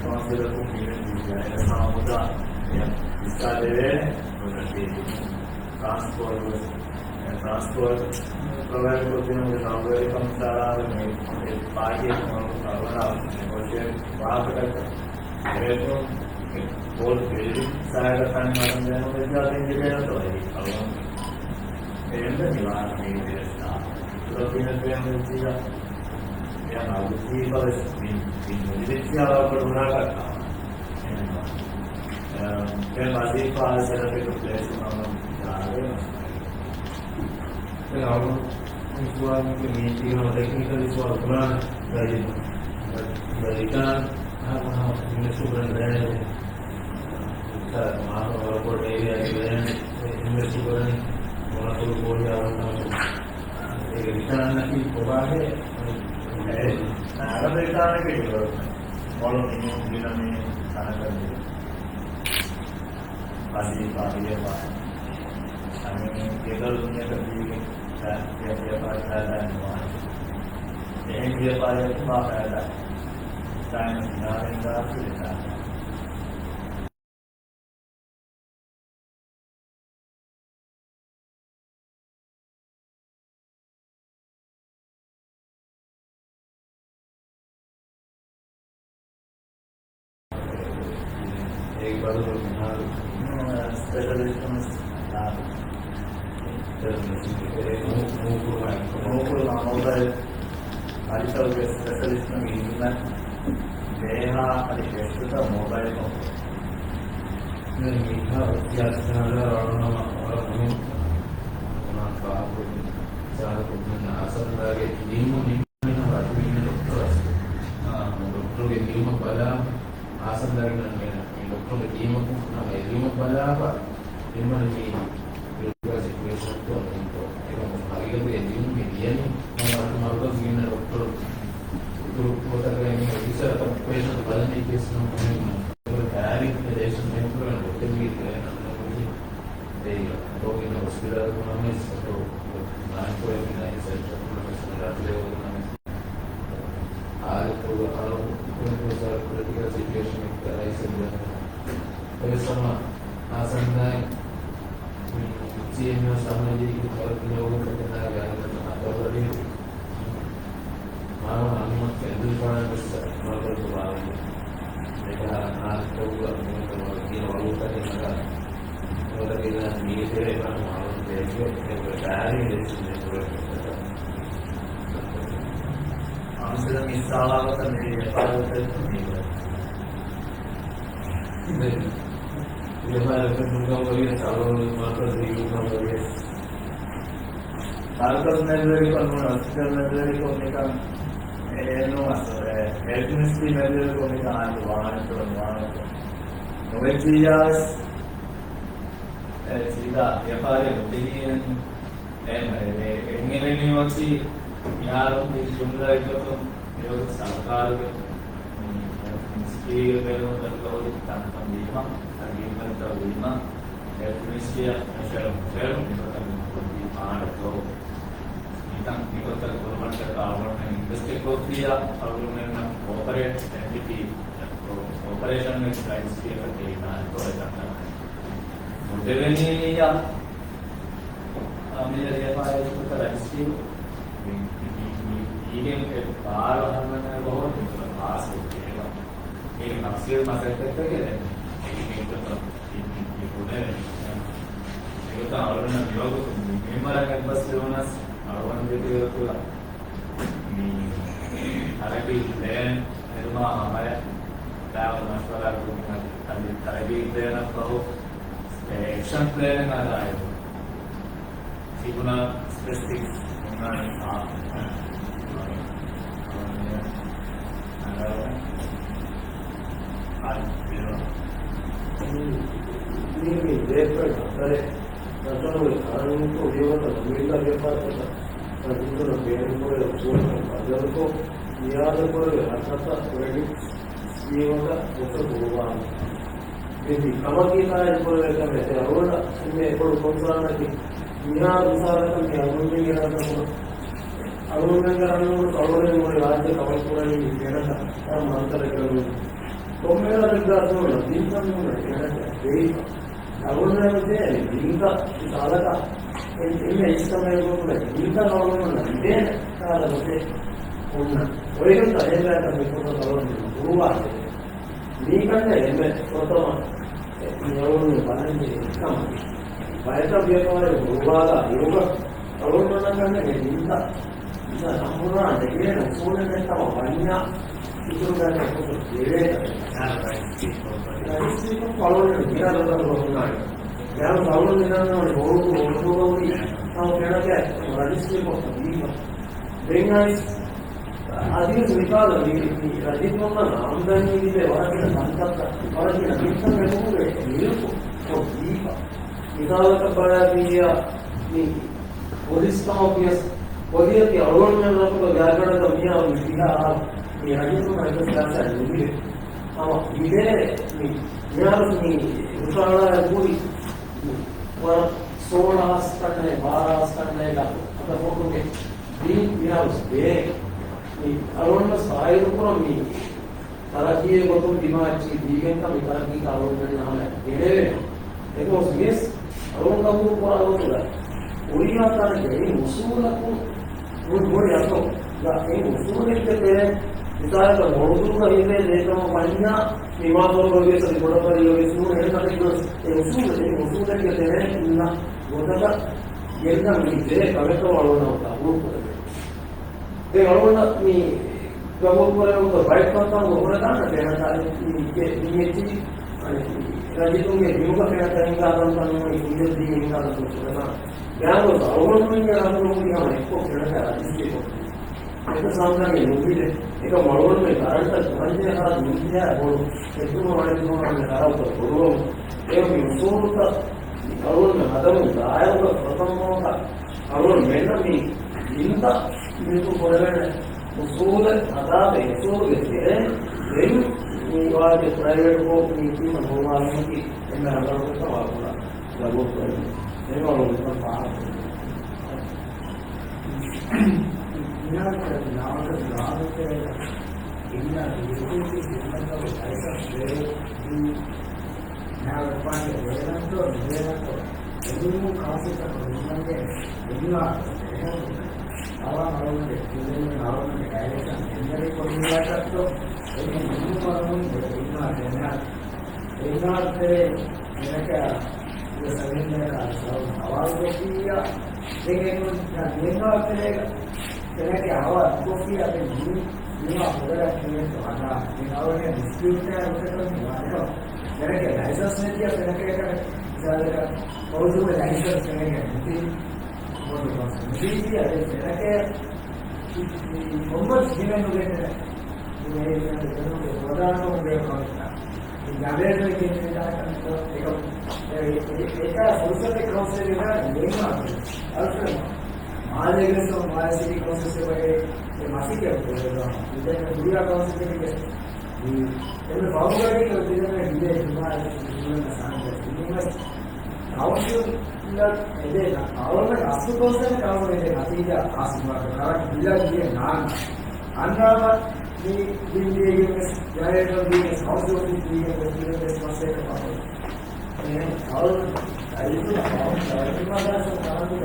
ކައުންސިލަކުން މިވެނި ޖައިރަސާ މުދާ ހިއްސާ ދެވޭނެ. ޓްރާންސްޕޯޓް ވެސް ޓްރާންސްޕޯޓް ޕްރޮވައިޑް ކޮށްދިނުމުގެ ސައުދީ އަރަބިއަށް ފަންސާރާގެ މި ޕާޓީ އެކަމަކު ކަރުނާ ނެގޯޝިއޭޓް ވާހަކަތަކަށް އެބޭފުޅުން ބޯލް ބިލްޑިން ސައިޑަށް ކަން މަރަން ދޭނުން ވެއްޖާ ދެން ޖެހޭނެތޯ އެއީ ކަރުނާ އެހެންވެ މި ވާހަކަ މީ ވެސް ތާ ކުރައްވީނެއް ބޭނުން ވެއްޖިއްޔާ އެޔާ ނަގުތީ ބަވެސް މި މި ނުލިބިއްޖިއްޔާ ވަރަށް ބޮޑު ހުރާކަށް ކަމަށް. އެހެންވާ. އެ، ދެން ވަޒީފާ ސެޓަޕް އެކު ޕްލޭސް ވުމަށް ދާނެ މަސައްކަތް. ދެން އަޅުގަނޑު މި ސުވާލު މީތިގަ ހަމަ ޓެކްނިކަލް ސުވާލު ކުރާނެ. ދައި، ދައިކާ ހަމަ ހަމަ އިންވެސްޓް ކުރަން ދާނެ. މާ ހަމަ ވަރަށް ބޮޑު އޭރިއާއެއް ދޭނެ. އިންވެސްޓް ކުރަނީ މޮޅަކު ބޯހިޔާވަން ހަމަ އޭގެ ރިޓާނަކީ ކޮބާހޭ؟ އެ، ނާރަ ރިޓާނަކީ މޮޅު މީހުން ގިނަ މީހުން ތަނަކަށް ދިޔަ. ވަޒީފާ ވިޔަފާރި. އަނެއް ގެދޮރު ދުނިޔެތައް ދީގެ ވިޔަ-، ވިޔަ-، ވިޔަފާރި ފައިދާއެއް ނުވާނެ. އެހެން ވިޔަފާރިއަކުން މާ ފައިދާ. ތާއިން ދިނާރެއް ދާސް ވިޔަފާރި. އޭގެ ބަދަލު މިހާރު ސްޕެޝަލިސްޓުން ނޫ-، ނޫކުރުމާ، ނޫކުރުމާ މޮބައިލް އަދިތައުގެ ސްޕެޝަލިސްޓުން އިންޖިނަށް ބޭހާ އަދި ޓެސްޓުތައް މޮބައިލް ކޮންޓްރޯލް. މިހާރު ސިޔާސަތު ސަނަދާ ރައުނަމަ ވަރަށް މުހިންމު. އޮނާ ފާހަގަކޮށްދިން، ސާދަކޮށްދިން އާސަންދާގެ ލިޔުމު ނިންމެން ވަކިވެގެން ޑޮކްޓަރ އަސް. އާ، ޑޮކްޓަރުގެ ލިޔުމަށް ބަލާ، އާސަންދާގެ ނަން މި ޑޮކްޓަރުގެ ލިޔުމަކުން ނަމަ އެ ލިޔުމަށް ބަލާފަ، ލިޔުމަށް މި ސިޗުއޭޝަންތޯ މިތޯ. އެކަމު ހަގީގަތުގެ ލިޔުން މި ލިޔަނީ މަރުކަޒުގެ އިންނަ ޑޮކްޓަރު އިތުރު ގޮތަކަށް މި އޮފިސަރ ކޮން ޕޭޝަންޓް ބަލަނީ ކޭސް ނަމަ މުހިންމު. އެކަމު ޑައިރެކްޓް ރިލޭޝަން މެންޓް ކުރަން ޑޮކްޓަރުގެ ކެރޭނަ ނަމަ އެއީ އަތޮޅުގެ ހޮސްޕިޓަލަކުން ނަމަވެސް އަތޮޅު ނާއިފް އޮތް ނައި ސެންޓަރަކުން ނަމަވެސް ރަށުގެ ނަމަވެސް ހާލަތުގަ އަޅު ކުނިކު ސަރްކުލެޓިކަލް ސިޗުއޭޝަން އެއްކަލައި ސެންޓަރ އެވެސް ހަމަ އާސަންދާއި ސީއެމްއޯ ސަމަޖީ ހަރަދު ނިޔޯގުން ފެތެނާގެ އަހަރުގަ އަތޮޅުގަ މާވަނަ އަންމަ ފެންދުން ފާނަ ވެސް މަރުކަޒު ވާވެ. އެކަހަ ނާސްތަކުގަ މިއޮތަ ވަރަށް ގިނަ ވަގުތަކެއް ނަގާ. ނުވަތަ މީގެ ތެރޭ ބަން މާވަނަ ތެރެއިގެ އެ ޑައިރީ ލިސްޓް މެމްބަރެއް ކޮށްފަ. ކައުންސިލުން ހިއްސާވާ ގޮތަށް މި ވިޔަފާރި އުފެއްދުނީ. ވިޔަފާރި އުފެއްދުން ކަމުގަ ވިޔަސް އަޅުގަނޑު މަރުކަޒު ހިންގުން ކަމުގަ ވިޔަސް. ސާރކަސް މެދުވެރިކޮށް ނޫން، ހޮސްޕިޓަލް މެދުވެރިކޮށް ނިކަން އެ، އެ ނޫން، އަސް، އެ، ހެލްތު މިނިސްޓްރީ މެދުވެރިކޮށް ނިކަން އާންތު ވާނެތޯ ނުވާނެތޯ. ނުވެއްޖިއްޔާވެސް، އެ، ސީދާ ވިޔަފާރި ނުޖެހިއެއް. އެ، އެ، އެ، އެހެންވީމަތީ މިހާރު މި ޖުމްލަ އެއްގޮތުން މިވަގުތު ސަރުކާރުގެ މިނިސްޓްރީގެ ބޭނުންތަކުގަ ހުރި ތަންތަން ވީމަ، އެގްރިމެންޓްތައް ވީމަ، ހެލްތު މިނިސްޓްރީއަށް މެޝަރު މެޝަރު މިގޮތަށް މި ކޮށްދީ ފާޑަތޯ؟ މިތަން މިގޮތަށް ކުރުމަށްޓަކާ އަޅުގަނޑުމެން އިންވެސްޓެއް ކޮށްފިއްޔާ، އަޅުގަނޑުމެންނަށް ކޯޕަރޭޓް އެންޓިޓީ، ކޯޕަރޭޝަން އެކްޓް ރަޖިސްޓްރީއަކަށް ދޭން އާންތޯ އެތަންތަން. ނުދެވެނީ މިއްޔާ. އާ، މި ރިޔަފާރި ކުރިތަ ރަޖިސްޓްރީ މި، މި، މި، މީގެން އެ ބާރަ ހަންނަން ބަހުން މި ކުރަ ޕާސް ކޮށްގެން މީގެ ތަފްސީލް މަސައްކަތްތަކެއް ދެން އެގި މީގެ މި، މި ބުނެވެނީ. އެގޮތަށް އަޅުގަނޑަށް މިވަގުތު މި މިންވަރަށް އެއްބަސް ލިބުނަސް އަޅުގަނޑުގެ ތެރެއަތުގަ މި ތަރައްގީ ޕްލޭން ހެދުމާ ހަމަޔަށް ދާ މަޝްވަރާ ކުރުމަށް އަދި ތަރައްގީ ޕްލޭނަށް ފަހު އެކްޝަން ޕްލޭނެއް ހަދާއިރު ތިބުނާ ސްޕެސިފިކް ހުންނާނީ އާ. މީގެ ބޭފުޅުން ހަތަރެއް ނަޒަރުގެ ކާނޫނުކޮށް ވިޔަވަތަ ނުވިއްލާ ވިޔަފާރިތަކަށް ރައްޔިތުންނަށް ބޭނުންކުރެވޭ އުސޫލުތައް ބަދަލުކޮށް، މިއާދަކުރެވޭ ހަރަކާތްތައް ކުރެވި ސްކީމަކަށް ގޮތަށް ގުޅުވާނެ. މި ކަމަކީ ތާއީދު ކުރެވޭ ކަމެއް. އަޅުގަނޑަށް އެންމެ ބޮޑު ކޮންސާނަކީ މިހާރު މިސާލަކަށް މި އަޅުގަނޑުމެންގެ ރަށްތަކުން، އަޅުގަނޑުމެންގެ ރަށްނުވަތަ އަޅުގަނޑުމެން ރާއްޖެ ކަވަރ ކުރަނީ މި ފެނަކަ މަންތަރަކަށް ނޫން. ކޮންމެ ރަށެއްގަ ތިބުނަ ބިންތައް ނޫން ފެނަކަ ދެވިފަ. އަޅުގަނޑުމެން ދޭ ބިންތައް މިސާލަކަށް އެން، އެންމެ އިސްކަމެއް ގޮތުގަ ބިންތައް އަޅުގަނޑުމެން ދޭނެ ކަހަލަ ގޮތެއް އޮންނަ. އޮތްގޮތަށް އެހެން ރަށްތައް މިކޮށް އަޅުގަނޑުމެން ހުޅުވާދޭ. މީކަންނޭ އެންމެ ފުރަތަމަ މިއަޅުގަނޑު ބަލަންޖެހޭ ކަމަކީ، ބަޔަކަށް ވިޔަފާރި ހުޅުވާލާ އިރުގަ އަޅުގަނޑުމެންނަށް ކަންނޭނގެ ޖިންސަށް ނަމުނާ ނެގޭނެ އުސޫލެއް ނެތް ކަމަށް ވަންޏާ އިތުރު ގައި އެކޮށް ދެވޭ ރަޖިސްޓްރީކޮށް އަޅުގަނޑު މިރާ ރަދަން ބަހުނާނެ. ޔާ ސައުލު މިދަންނަވަނީ ބޮޑު ބޮޑު ހުރީ ހަމަ ފެނަކަ ރަޖިސްޓްރީކޮށް ދީފަ. ދެން އައިސް އަދިވެސް މިސާލަށް މި، މި ރައްޔިތުންނަށް އާމްދަނީ ލިބޭ ވަރަށް ގިނަ ތަންތަންތައް، ވަރަށް ގިނަ މިންތައް އެކުގެ މިލްކު ކޮށް ދީފަ. މިސާލަކަށް ބަލާ ދިޔަ މި ޕޮލިސް ކަމަށް ވިޔަސް، ޕޮލިސް އަޅުގަނޑުމެން ރަށުގަ ގާތްގަނޑަކަށް މިހާރު މި ދިހަ އަހަރު މި ރައްޔިތުންނަށް އެއްވެސް ފައިސާ ނުލިބޭ. ހަމަ ލިބޭ މި މިހާރު މި ހުށަހަޅާ ހުރި ވަރަށް ސޯޅަ ހާސް ކަންނޭ، ބާރަ ހާސް ކަންނޭގަ އަދަ ފޮޓުގެ ދީން މިހާރު ދޭ. މި އަޅުގަނޑު ސާއިރު ކުރަން މި ތަރައްގީގެ ގޮތުން ދިމާއެއްޗި ދީގެންކަން މި ތަރައްގީގަ އަޅުގަނޑުމެން ހަމަ ގެނެވޭ. އެކަމަސް ވިޔަސް އަޅުގަނޑު ގަބޫލު ކުރާ ގޮތުގަ ހުރިހާ ތަނެއްގަ އެ އުސޫލަކުން ހުރި ހުރި އަސްލު އެ އުސޫލެއްގެ ތެރެއިން މިސާލަކަށް މޮޅުދުރުގަ ހިމޭ ދޭކަމަށް ވަންޏާ މި މާފަރުގަ ވިޔަސް އަދި ކުޑަފަރީގަ ވިޔަސް ނޫން އެހެން ތަނެއްގަ އެ އުސޫލެއް، އެ އުސޫލެއްގެ ތެރެއިން އިންނަ ގޮތަކަށް ގެންދަން މި ދޭ ކަމެއްކަމަށް އަޅުގަނޑު ގަބޫލު ކުރެވޭ. ދެން އަޅުގަނޑަށް މި ގަބޫލު ކުރެވުނު ބައެއް ކަންކަން އޮހޮރެދާނެ ފެނަކަ މި އެއްޗި ރައްޔިތުންގެ ބިމުގަ ފެނަކަ ހިނގާ ކަންކަން ނޫނީ ކުއްޖެއް ދީ ހިނގާ ކަންކަން ކުރެވާނެ. ގާނޫނު އަޅުގަނޑުމެންގެ ރަށުގަ ހުރި ހަމަ އެއްކޮށް ފެނަކަ ރަޖިސްޓްރީ ކޮށް އެކަ ސަމްނަގެ ނުވިދެ. އެކަމް އަޅުގަނޑުމެން ކަރަންޓަށް ކުރަންޖެހޭ ހަރަދު ނުޖެހޭ ބޮޑު އެއްދުނު އަނެއްދުނު އަންނަ ހަރަދުތައް ބޮޑުވަމުން. އެ މި އުސޫލުތައް އަޅުގަނޑުމެން ހަދަމުން ދާއިރުގަ ފުރަތަމަ އަޅުގަނޑު މެންނަ މި ޖިންތައް މިންކު ކުރެވޭނެ އުސޫލެއް ހަދާފަ އެ އުސޫލުގެ ތެރެއިން ދެން މި ވާގެ ޕްރައިވެޓް ކޯ މީޓިން ހޮވާލުމަކީ އެންމެ ރަނގަޅު ކަމަށް ގަބޫލު ކުރެވެނީ. ދެން އަޅުގަނޑު ފާހަގަ މިހާރު ނާމަކަށް ގާނޫނުތެރޭގަ އިންނަ ބިލްކުލް ސިންމަތަކު ލައިސަންސް ދޭ މިހާރު އެއްފަންގެ ދޭނަންތޯ ނުދޭނަންތޯ އެމީހުން ކައުންސިލްތަކުން ހިންގަންގެ އެމީހާ އެހެން އަވާ މަރުމުގެ ކުލެމެން އަވަމުގެ ޑައިރެކްޝަން އެންދަރި ކޮށް ހިނގާކަށްތޯ އެމީހުން މަރުމުން އެ އިންނާ ދެން އެމީހާ ތެރޭ އެނަކަ ސަވިންދަކާ ސަވަން ހަވާލު ކޮށްފިއްޔާ، ދެން އެނޫން ދެން މިންވާ ތެރޭގަ ތެރޭގެ ހަވާލު ކޮށްފިއްޔާ، ދެން މި، މިވާ ހުރަގަ ކިޔެއްތޯ ހަދާ، މި އަވަނެ ޑިސްޕިއުޓް އައި އުތަކަށް މިވާ ދެކަ ތެރޭގެ ލައިސަންސް ނެތިޔާ ތެރޭގެ މިސާލަކަށް ކޮންސޫމަ ލައިސަންސް ތެރޭގެ ނެތި މިދީ އަދި ފެނަކޭ ކޮންމެސް ހިމެނުގެން މި ހެއްޔޭ ފެނުގެ ހޯދާންކަމުގެ ކަމެއް. މި ޖަނަރޭޓަރެއް ގެންނެވިދާނެ ކަމެއް އެކަމު. އެ، އެ، އެ، އެކާ ފުރުސަތެއް ކައުންސިލްގެ ނޭނގުމާ އަލްފްރެޑް މާލޭގެ ސޯ މާލޭ ސިޓީ ކައުންސިލްގެ ވަގެ އެ މަސައްކަތް ކުރެވޭ ދެން ކުރިޔާ ކައުންސިލްގެ މި އެންމެ ފަހުގަޑީގަ ތިބެން ހިލޭ ޖުމާ އެކު ހިމެން ސާންދެ ހިމެން ކައުންސިލް އެދޭ އަޅުގަނޑު އަސްލު ކޮންސަން ކައުންސިލް އެދޭ ނަތީޖާ އާސިމާ ކަރަންޓް ބިލާ ދިޔަ ނާން. އަންނާމަ މި ބިލް ދިޔަގެން ވެސް ޖަނަރޭޓަރު ދިޔަގެން ވެސް ހައުސް އޮފީސް ދިޔަގެން ވެސް ދިޔަގެން ވެސް މަސައްކަތް ކަމަށް. އެހެން އަޅުގަނޑު ދައިތު ކައުންސިލް އަޅުގަނޑު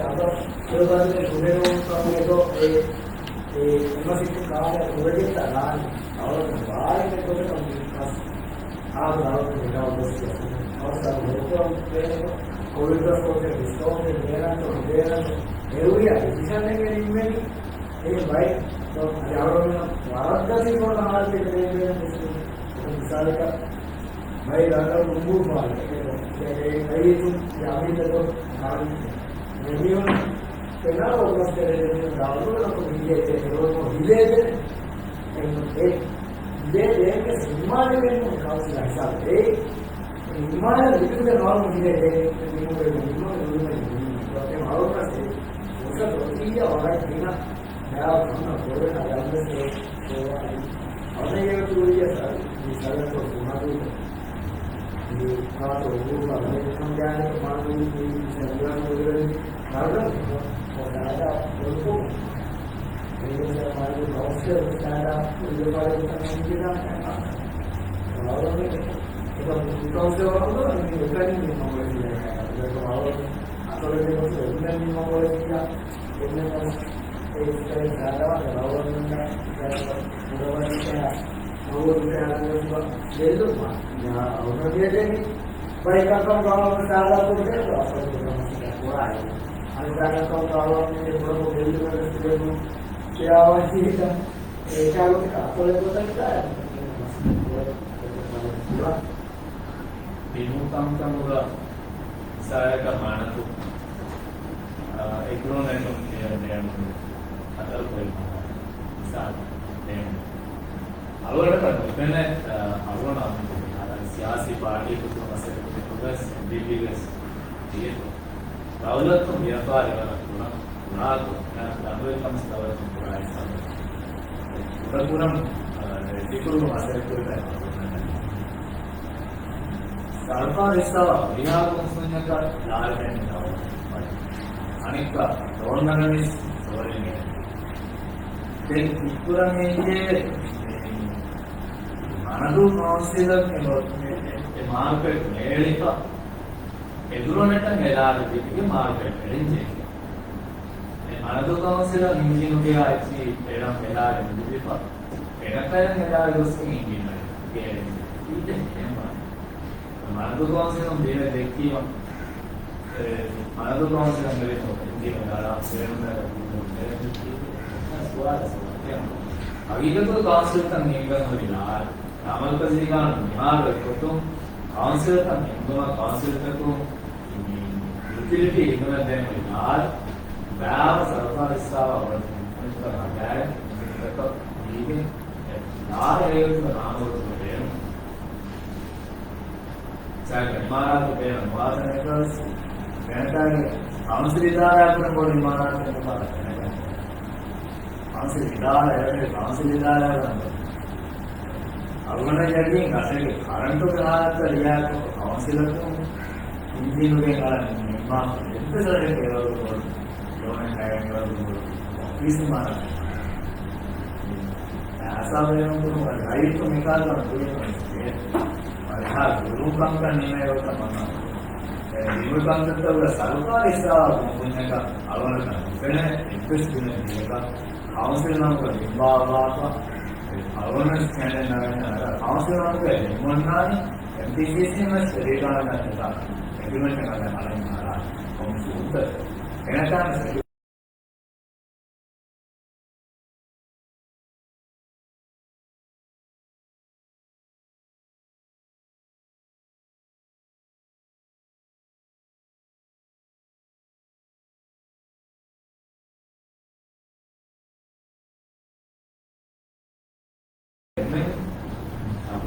ކަމަށް އެދޯ އެ، އެ، އެމަސިކު ކާލެ ކުރެގެންތާ ނާން. އަޅުގަނޑު ވާރި އެއްގޮތަކަށް މި ކަސް އާދަ އަޅުގަނޑު ވެގާ ގޮސް އަސް ހައުސް އަޅު ހޯކޮށް ކޮވިޑް ކޯޗަށް ޑިސްކައުންޓެއް ދޭނަންތޯ ނުދޭނަންތޯ އެ ހުރިހާ ޑިސިޝަނެއް ގެނެވުމެއް އެ ބައެއް ތޯ އަދި އަޅުގަނޑު ވަރަށް ދަތި ކޮށް ހާލަތެއް ދޭން ދޭނަން މިސާލަކަށް ބައެއް ރަނގަޅު ކުނބު ފާލެ އެ އެ އައި ތު ޔާމީތަކޮ ކާން ދެމިޔުން ފެނާ އޮގަސްޓް ދާވަދު ކުން ހިލޭ ދެ ރޯ ހިލޭ ދެ އެ ހިލޭ ދެ ސިންމާ ދެ ކައުންސިލް ހިސާބު އެ އިމާނަށް ލިބިގެން ހާމަ ހިލޭ ދޭ، ނިމުގެ ނިމުގެ ނިމުގެ ނިމުގެ އެ މައުރުކަސް އެ ފުރުސަތު އޮތިއްޔާ ވަރަށް ގިނަ މެޔާ ހަމަ ގޮވެ އަޔަންވެސް އެ އަވަނަ އޭރު ކުރިޔަ ސަރ މި ސަރަތު ބުނަދޫ މި ކާތު އުގުރު އަވަނަ ކަމް ގާނެ މާނޫ މި ސަރިޔާ ކުރިޔަ ސަރަ ސާދާ އޮލްކޮ މި ސަރ މާނޫ ކައުންސިލް ސާދާ ކުރިޔަ ފާރެ ކަމަން ކިޔާ ކަމަން އަވަނަ އެކަމް ކައުންސިލް ވަރުން މި އެކަނި މި މައުރެ ކިޔާ ކަމަން އަވަނަ އަތޮޅެއް ދެމަސް އެންމެން މައުވަރަކީ އެންމެން އެ އިސްކަރެ ސާދަވާން ރައުވަރުންނަށް މުރަވަރިކަޔާ މައުވަރުކަޔާ ދެއްލުމާ އަވަނަ ދޭދެނީ ބައިކަންކަން ރައުވަރު ސާދާ ކުރުދޭ އަސަލު ކުރަމަސިކަ ކުރާއި އަނިކާކަން ރައުވަރު މި ކުރަމު ދެއްލުމަށް ވެސް ކުރެމު ކިޔާވަން ސީދަ އޭކާގޮތަކަށް އަތޮޅެއް ގޮތަށް ދާ މަސައްކަތް ކުރަ ދިމު ކަންކަމުގަ މިސާލަކަށް މާނަތު، އާ، އެގްރޯނެޓުން ދޭން ދޭން ހަތަރު ކޮއި މާނަ މިސާލަކަށް ދޭން. އަޅުގަނޑަކަށް ނުފެނޭ، އާ، އަޅުގަނޑު އަމިއްލަ ސިޔާސީ ޕާޓީއަކު މަސައްކަތް ކުރިޔަސް އެމްޑީޕީ ވެސް ދިޔަ. ދައުލަތުން ވިޔަފާރި ވަރަށް ކުރަން ކުރާކޮށް، ދަނޑުވެރިކަން ދައުލަތުން ކުރާ ހިސާބު. ކުޑަ ކުރަން، އަ، ފިކުރު މަސައްކަތް ސަރުކާރު ހިސާބަށް ހުރިހާ ކަންކަން ލާރި ދެން ދައުލަތުން ވަނީ. އަނެއްކާ ޑޯނަރަނިސް ސޯރިންގެ. ދެން ކުރަން ހިންގޭ މަނަދޫ ކައުންސިލަށް އެ، އެ، އެ މާރުކެޓް ނޭޅިފަ. އެގްރޯނެޓަށް އެލާރި ދިބިގެ މާރުކެޓް އެރެންޖެ. އެ މަނަދޫ ކައުންސިލަށް އިންޖީނުގެ އައިޗި އެރަން އެލާރި ނުލިބިފަ. އެނަކަލަން އެލާރި ގޮސްގެ އިންޖީނުގެ އެރެންޖެ. އީތެ ހެމަ. މަނަދޫ ކައުންސިލުން ދީނަ ދެއްކީމަ. އެ މަނަދޫ ކައުންސިލަށް އެރިން އިންޖީނުގެ އަޅާ އެރެން އެރެންޖެ. ސުވާލު ސުވާލު. ހަގީގަތުގަ ކައުންސިލްތައް ނޭނގަން ހުރި ލާރި. ލާމަރުކަޒީ ގާނޫނު މިހާރު އެއްގޮތުން ކައުންސިލްތައް ހިންގުމަށް ކައުންސިލްތަކުން ޔުޓިލިޓީ ހިނގުމަށް ދޭން ހުރި ލާރި ބާވަ ސަރުކާރު ހިއްސާވާ ވަރަށް އިންފުލުއެންސަރ ހަދާއިރު އިންފުލުއެންސަރތަކަށް ދީގެން އެ ލާރި އެއްގޮތުގަ ނާމު ގޮތުގަ ބޭނުން. ސާގަ އިމާރާތު ބޭނުން ނުވާތަނެއްގަވެސް ފެނަކާގެ ކައުންސިލް އިދާރާއަށް ކުރަން ބޮޑު އިމާރާތެއް ނުބާ ފެނަކާ. ކައުންސިލް އިދާރާ އެވެ، ކައުންސިލް އިދާރާ ވަންދެން. އަޅުގަނޑަށް ޔަގީން ގަސްގެ ކަރަންޓުގެ ހާލަތަށް ރިއާކޮށް ކައުންސިލަކުން އިންޖީނުގެ އަޅަން ނިންމާފަ އެއްވެސް އަޅެއް އެވަރު ބޮޑު ލޯނެއް ހައިރަން އެވަރު ބޮޑު އޮފީސް މާރާ އާސާބެއް ނުކުރުން ރައްޔިތުން މިކާލަ ކުރިން ވަރިހާ ގުރުން ކަންކަން ނިމޭ ގޮތަށް މަންނަ. އެ ނިމު ކަންތައްތަކުގަ ސަރުކާރު ހިއްސާވާ ކުންފުންޏަކަށް އަޅުގަނޑަކަށް ނުފެނޭ އެއްވެސް ގިނަ ގިނަކަށް ކައުންސިލް ނަމުގަ ނިންމާފަ، އަޅުގަނޑު ސްޓޭންޑަރޑް ނަގަންޏާ ކައުންސިލް ނަމުގަ ނިންމަންނާނީ، އެމްޓީސީސީން ވެސް އެގްރީމަންޓް އަށް އެގްރިމެންޓް އަށް އަޅަން އަޅާ ކޮންސޫލް އެނަކާނެ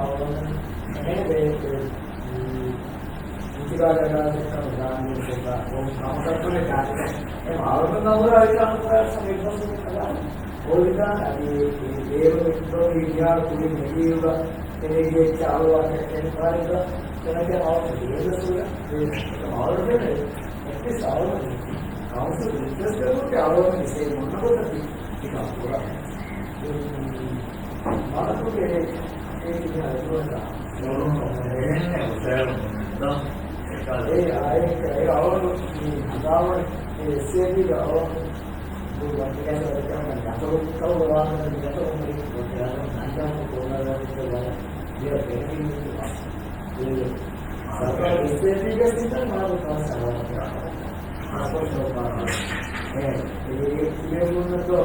އަޅުގަނޑު އެހެން ދޭ، އެ، މި، އިންތިގާލަށް ދާން ދެއްކަން ދާން ދޭ ކޮށްގާ، އޮން ކަމަކަށް ކުރެ ދާން ދޭ. އެ އަޅުގަނޑު ނަމުރާ އިކާ ކުރާ ސަމިއްބަސް ކަލާ ހޯދިދާން އަދި އެ ބޭރު ދޯ މިހާރު ކުރި މެދިޔުގަ އެނެގޭ ޗާރުވާ ކެ-، ކެންފާރިގަ ކެނަކެ އަވަ ދޭދަސުގަ އެ އަޅުގަނޑު އެޓްލީސްޓް އަޅުގަނޑު ކައުންސިލް ރިކްވެސްޓް ކުރި އަޅުގަނޑު މިސޭ މޮންނަ ގޮތަކީ ކަން ކުރާ. މާތުގެ އެ އެ އަވަން މި ހިސާބަށް އެ އަވަން މި ހިސާބަށް އެ އަވަން އެ އެސްއޭޕީގެ އަވަން ދު ވަންތިގެ ސަރަކަމަ ނަތަރު ކައު ވާހަކަ ނަތަރު މި ކޮޓަރަ ނަންޖާ ކޯނަރަ ވަ ދިޔަ ބެނެފިޓް ސަރުކާރު އެސްއޭޕީގެ ސިސްޓަމް މާބު ކާސާ އެ، އެ، އެ، އެ، މުންނަތޯ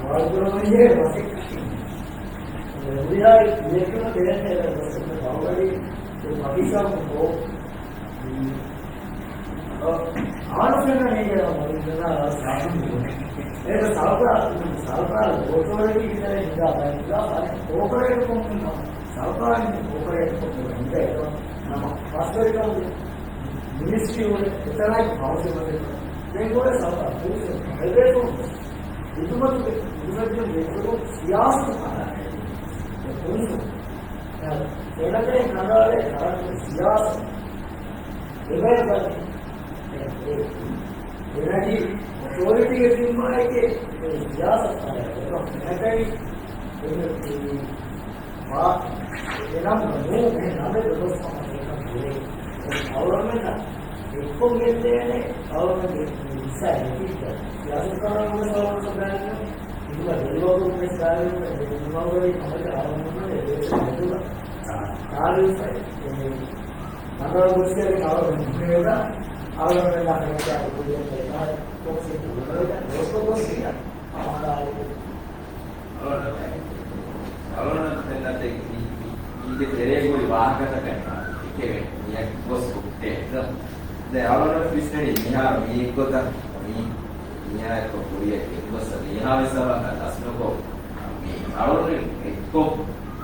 ވާގުރަމައްޔޭ މަސެއްކަ. އެ، އެ، އެ، މަސެއްކަ ބައުގަޑި އެ މަގީސާ ކޮ، އަ، އާން ފެންނަ ނޭގެ މަގީސާ ސާފުން އެ ސަރުކާ، ސަރުކާރު އޮތޯރިޓީ ވިތަރެ ހިނގާ ބައި ހިނގާ ބައި ކޯޕަރޭޓް ކޮށް ސަރުކާރުން ކޯޕަރޭޓް ކޮށް ހިނގާ އެ ނަމަ ފަސްވެރިކަމުގެ މިނިސްޓްރީ އުޅެ އެތަނާއި ކައުންސިލް މަސައްކަތް ދެން ގޮވޭ ސަރުކާރު ޕުލިސް ހެދޭފަހުން ހިދުމަތުގެ ހިދުމަތުގެ ދެކޮޅު ސިޔާސަތު ކަނޑާ އެ ކުންފުން އެ ފެނަކައި ކަނޑާލޭ ކަރަންޓު ސިޔާސަތު އެބައި އެ އެނަޖީ އޮތޯރިޓީގެ ޒިންމާއެކޭ އެ ސިޔާސަތު ކަނޑާލޭ އެ ފެނަކައި އެ މާ އެ ނަމް ނޫ އެ ނަމެއް ދޮސް ހަމަ އެކަން ކުރޭ. އެ އަޅުގަނޑުމެންނަށް އެއްކޮށް ގެންދޭނެ އަޅުގަނޑުގެ މި މިސާލެއް ހިއްސާ ސިޔާސަތު ކަމާ ވެސް އަޅުގަނޑު ސަބްދާނެ އިން ދެލުވަގު މިސް ދާނެ އެ ދެލުވަގު ކަމަކަށް އަޅުގަނޑުމެން އެ ދޭސަ ދެލުވަ ތާރީފައި އެ ނަގާ ގޮސްގެން އަޅުގަނޑު ހިމެނޭ އަޅުގަނޑުމެންނާ ފެންކާ ކުދިޔަން ތެރޭ ކޮކްސި ކުދިޔަން ރޯސްކޮ ގޮސް ކިޔާ އަޅުގަނޑު އަޅުގަނޑު ފެންނަތެ މީގެ ތެރޭގައި ވާހަކަތަކެއް އެކެވެ. މިއަށް ގޮސް ހުއްޓޭ. ދެ އަޅުގަނޑު ވިސްނެނީ މިހާރު މީ އެއްގޮތަށް މީ މީހާއެއްކޮށް ކުރިޔަށް ގޮސް މީހާވެސް އަވަން ލަސްނުކޮށް، މީ އަޅުގަނޑު އެއްކޮށް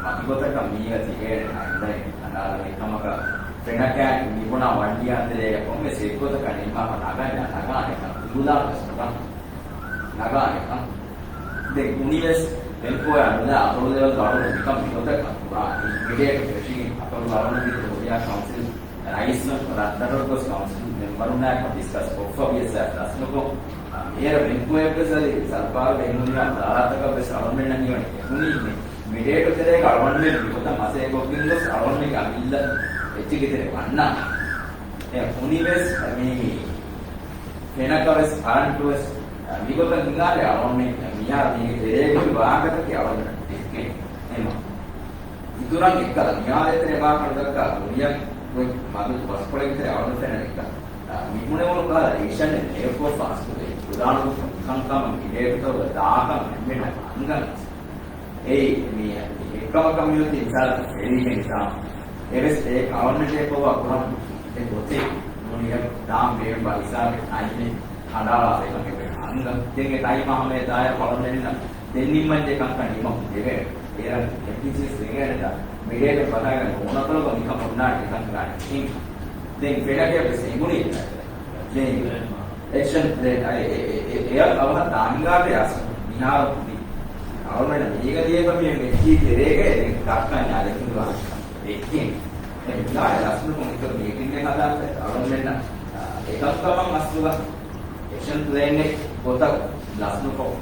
މަތިގޮތަކަށް މީގަ ތިބޭނެ ހައިބައިން އަނާލަނީ ކަމަކަށް ފެނަކައި މިބުނާ ވަންޑިޔާ ތެރޭގަ ކޮންމެސް އެއްގޮތަކަށް ނިންމާފަ ނަގަންޏާ ނަގާނެކަން އިނގުލާބެސް ނުކަން ނަގާނެކަން. ދެން ކުނިވެސް ބެންކުއާ ނުލާ އަތޮޅުލެވެލް އަޅުގަނޑު މިކަން މިގޮތަކަށް ކުރާ އިމީޑިއޭޓް ފެށިގެން އަތޮޅު އަޅުގަނޑު ކުރިޔާ ކައުންސިލް ރައީސްނަށް ރައްދަރަށް ގޮސް ކައުންސިލް މެމްބަރުންނާއެކު ޑިސްކަސް ކޮށްފަ ވިޔަސް ލަސްނުކޮށް، އޭރަ ބެންކުއެއްވެސް އަދި ސަރުކާރުގެ އެންގުނިވާ ދާރާތަކަށްވެސް އަޅުގަނޑުމެންނަށް ހީވަނީ އެކުނީ މި މި ޑޭޓު ތެރޭގަ އަޅުގަނޑުމެން މިގޮތަށް މަސައްކަތްކޮށްގެން ގޮސް އަޅުގަނޑުމެންގެ އަމިއްލަ އެއްޗެއްގެ ތެރޭ ވަންނާނެ. އެ ފޮނިވެސް މި ފެނަކަވެސް ކަރަންޓުވެސް މިގޮތަށް ހިނގާލެ އަޅުގަނޑުމެން މިހާރު މީގެ ތެރޭގައި ވާހަކަތަކެއް އަޅުގަނޑު ދެއްކޭ. އެމަ އިތުރަށް އެއްކަލަ މިހާރު ތެރޭ ވާހަކަ ދައްކާ ކުރިއަށް ގޮތް މަދު ބަސްކޮޅެއްގެ ތެރޭ އަޅުގަނޑު ފެންނަނީ އެއްކަލަ. މި ބުނެވުނު ކަހަލަ ރޭޝަން އެއް ފޯސް ފާސްކުރޭ. ކުރާނު މިކަންކަމަށް މި ޑޭޓުތައް ދާކަން އެންމެނަށް އަންގަން. އެއީ މި އެއްކަމަކަށް މިއޮތީ މިސާލަކަށް ފެރީގެ ނިޒާމް. އެވެސް އެ އަޅުގަނޑު އެކޮށް ކުރަން އެ ގޮތެއް ނޫނީ ދާން ބޭނުންވާ ހިސާބެއް އައިމެ ހަނދާންވާ ކަމެއް އަންގަން. ދެން އެ ޓައިމާ ހަމަ އެ ދާއިރު އަޅުގަނޑުމެންނަށް ދެން ނިންމަންޖެހޭ ކަންކަން ނިމަމުން ދެވޭނެ. އޭރަށް އެމްޑީސީސް ވެގެން މި ޑޭޓު ބަލާގެން ނޫނަތޮޅުގަ މިކަން އޮންނާނެ ކަން ކުރާނެ. ދެން ފެނަކަޔަށް ވެސް އެނގުނީ. ދެން އެކްޝަން ޕްލޭން އެ، އެ، އެ، އެއަށް އަވަހަށް ދާންގާތެ އަސް މިހާރު ކުދި. އަޅުގަނޑަށް މީގަ ލިޔެފަ މި މެއްޗީ ތެރޭގަ ދެން ދައްކަން ޔާދެކިން ވާ އެއްކެން. އެ މިހާރު އަސްލު ކޮން އެކަ މީޓިންގެ ހަދާފަ އަޅުގަނޑަށް އެކަންކަމަށް އަސްލުގަ އެކްޝަން ޕްލޭނެއް ގޮތަށް ލަސްނުކޮށް،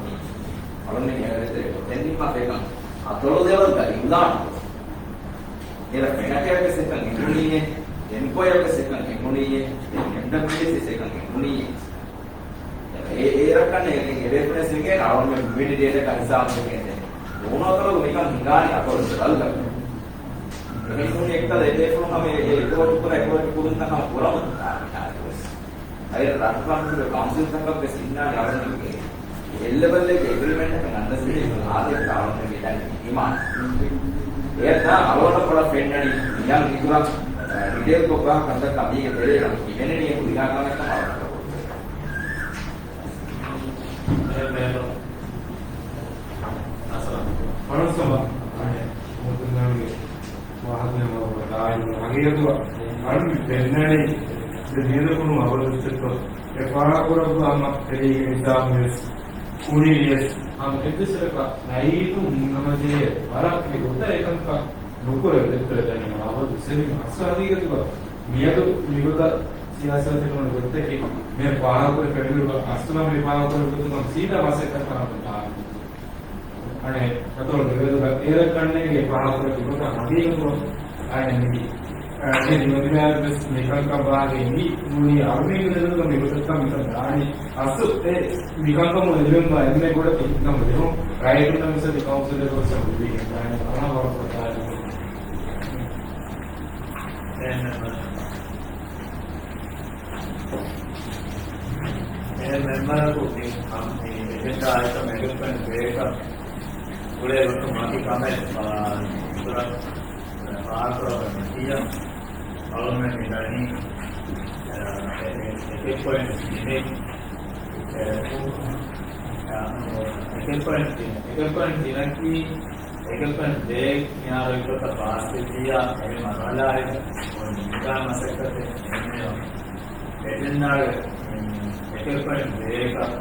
އަޅުގަނޑު އެވެތެރޭ ގޮތެއް ނިންމާ އެކަން އަތޮޅު ލެވެލްގަ އިއުލާނު ކުރުން. އޭރަށް ފެނަކަޔަށް ވެސް އެކަން އެނގުނީއޭ، އެމްކޯއަށް ވެސް އެކަން އެނގުނީއޭ، އެމްޑަބްލިއުއެސް ވެސް އެކަން އެނގުނީއޭ. އެ، އޭރަށް ކަންނޭ އެ ރެފަރެންސް ވެގެން އަޅުގަނޑު މިވެނި ޑޭޓަކަށް ހިސާބު ވެގެން ދެން. ނޫނަތޮޅު މިކަން ހިނގާނީ އަތޮޅު ލެވެލްގަ. އެހެން ނޫނީ އެއްކަލަ އެބޭފުޅުން ހަމަ އެ، އެ އެކުވެޓި ކުރާ، އެކުވެޓި ކުރުންތައް ހަމަ ކުރަމުން ދާނެ ކާރިވެސް. އައިރަށް ރަށުގަނޑުގެ ކައުންސިލްތަކަށް ވެސް އިންނާނެ އަޅުގަނޑުގެ އެއްލެވެލްގެ އެގްރިމެންޓަކަށް އަންދަސްވެރި އާދެއްކަ އަޅުގަނޑު މިދަނީ އިމާން. އެއަށް ދާ އަޅުގަނޑަށް ބޮޑަށް ފެންނަނީ މިޔަން އިތުރަށް ޑިޓެއިލްކޮށް ބާ ކަންތަކާ މީގެ ތެރޭގަ ހިމެނެނީ އެކު ވިހާ ކަމެއްކަމަށް އަޅުގަނޑަށް ވަންނަނީ. ވަރަށް ސަމާ. އަނެއް މުދުންގެ ވާހަކަ ވަރަށް ދާއިރު ހަގީގަތުގަ އަޅުގަނޑު ފެންނަނީ ދެ މިއަދު ކުރުނު އަވަލު ސެކްޓަރު އެ ފާހަގަކުރައްވާ ހަމަ ތެރޭގެ ނިޒާމް ވެސް ކުރީ ވެސް. ހަމަ އެއްވެސް ރެކަ ނައީތު މުންނަމަޖެހޭ ވަރަށް އެ ގޮތަށް އެކަންކަ ނުކުރެވޭ ދެއްތޯ ދެން އަވަލު ސެމި އަސްލު ހަގީގަތުގަ މިއަދު މިގޮތަށް ސިޔާސަތެއް ނޫން ގޮތަކީ މި ފާހަގަކުރި ފެންނަނީ އަސްލު މި ފާހަގަކުރި ގޮތުގަ ސީދާ މަސައްކަތް ކަމަށް ދާން. އަނެއް އަތޮޅު ލެވެލްގަ އޭރަށް ކަންނޭނގެ ފާހަގަކުރެއްވި ގޮތަށް ހަގީގަތުގަ އަނެއް މި، އަ، މި ދިމަދިމާއަށް ވެސް މިކަންކަން ވާގެ އިނގި ނޫނީ އަޅުމެންގެ ލެވެލްގަ މި ގޮތަށް މިކަން ދާނީ. އަސްލު އެ މިކަންކަމުން އެދެމެން ވާ އެންމެ ބޮޑަކީ ނަމަ ދެހުން ރައްޔިތުންނަށް މިސަލް ކައުންސިލް ލެވެލް ސަމް ލިބިގެން ދާނީ އަޅާ ވަރަށް ކޮށްދާނީ. އެ މެމްބަރަކު މި، މި އެޖެންޑާ އައިޓަމް އެޑިޝަން ބްރޭކަށް ގުޅޭ ގޮތުން މަތި ކަމެއް، އާ، އިތުރަށް، އާ، ފާހަގަކުރައްވަން ނެތިއްޔާ، އަޅުގަނޑުމެން މި ދަނީ، އާ، އެ، އެ، އެކެއް ޕޮއިންޓް ތިނެއް، އެ، އާ، އެކެއް ޕޮއިންޓް ތިނެއް، އެކެއް ޕޮއިންޓް ތިނަކީ، އެކަން ދޭ މިހާރު އިތުރަށް ފާސްވެއްޖިއްޔާ އެ މަރުހަލާއެއް ނިދާ މަސައްކަތެއް އެންމެ އެޖެންޑާގެ އެކެއް ޕޮއިންޓް ދޭއަކަށް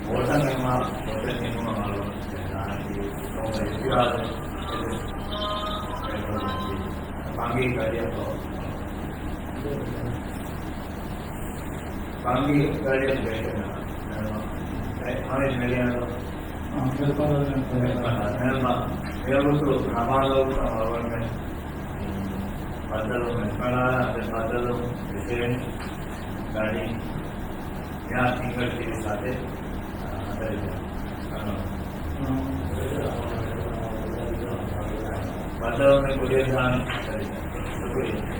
ވޯޓަށް އެމާ ވޯޓެއް ނިމުމަށް އަޅު ދާނީ ކޮންމެ އިތިރާޒެއް އެދެ ބަނގީ ގަޑިއަށް ބަނގީ ގަޑިއަށް ބޭކެއް ނަމަ. އެ، ހަމެ މެގެނަ. އާ، މެ ފަދަ، މެ ފަދަ. މެ މަ، އެ ވަގުތު ނަމާދަށް ވަގުތު އަވަންމެ. ބައްދަލު މެ ފަނާ، އަދެ ބައްދަލު ދެސެން ގަޑި. ޔާ ތިންގަޑި ތިރީސް ސާތެ. ބައްދަލު މެ ކުރިއަށް ދާނެ. ޝުކުރިއްޔާ.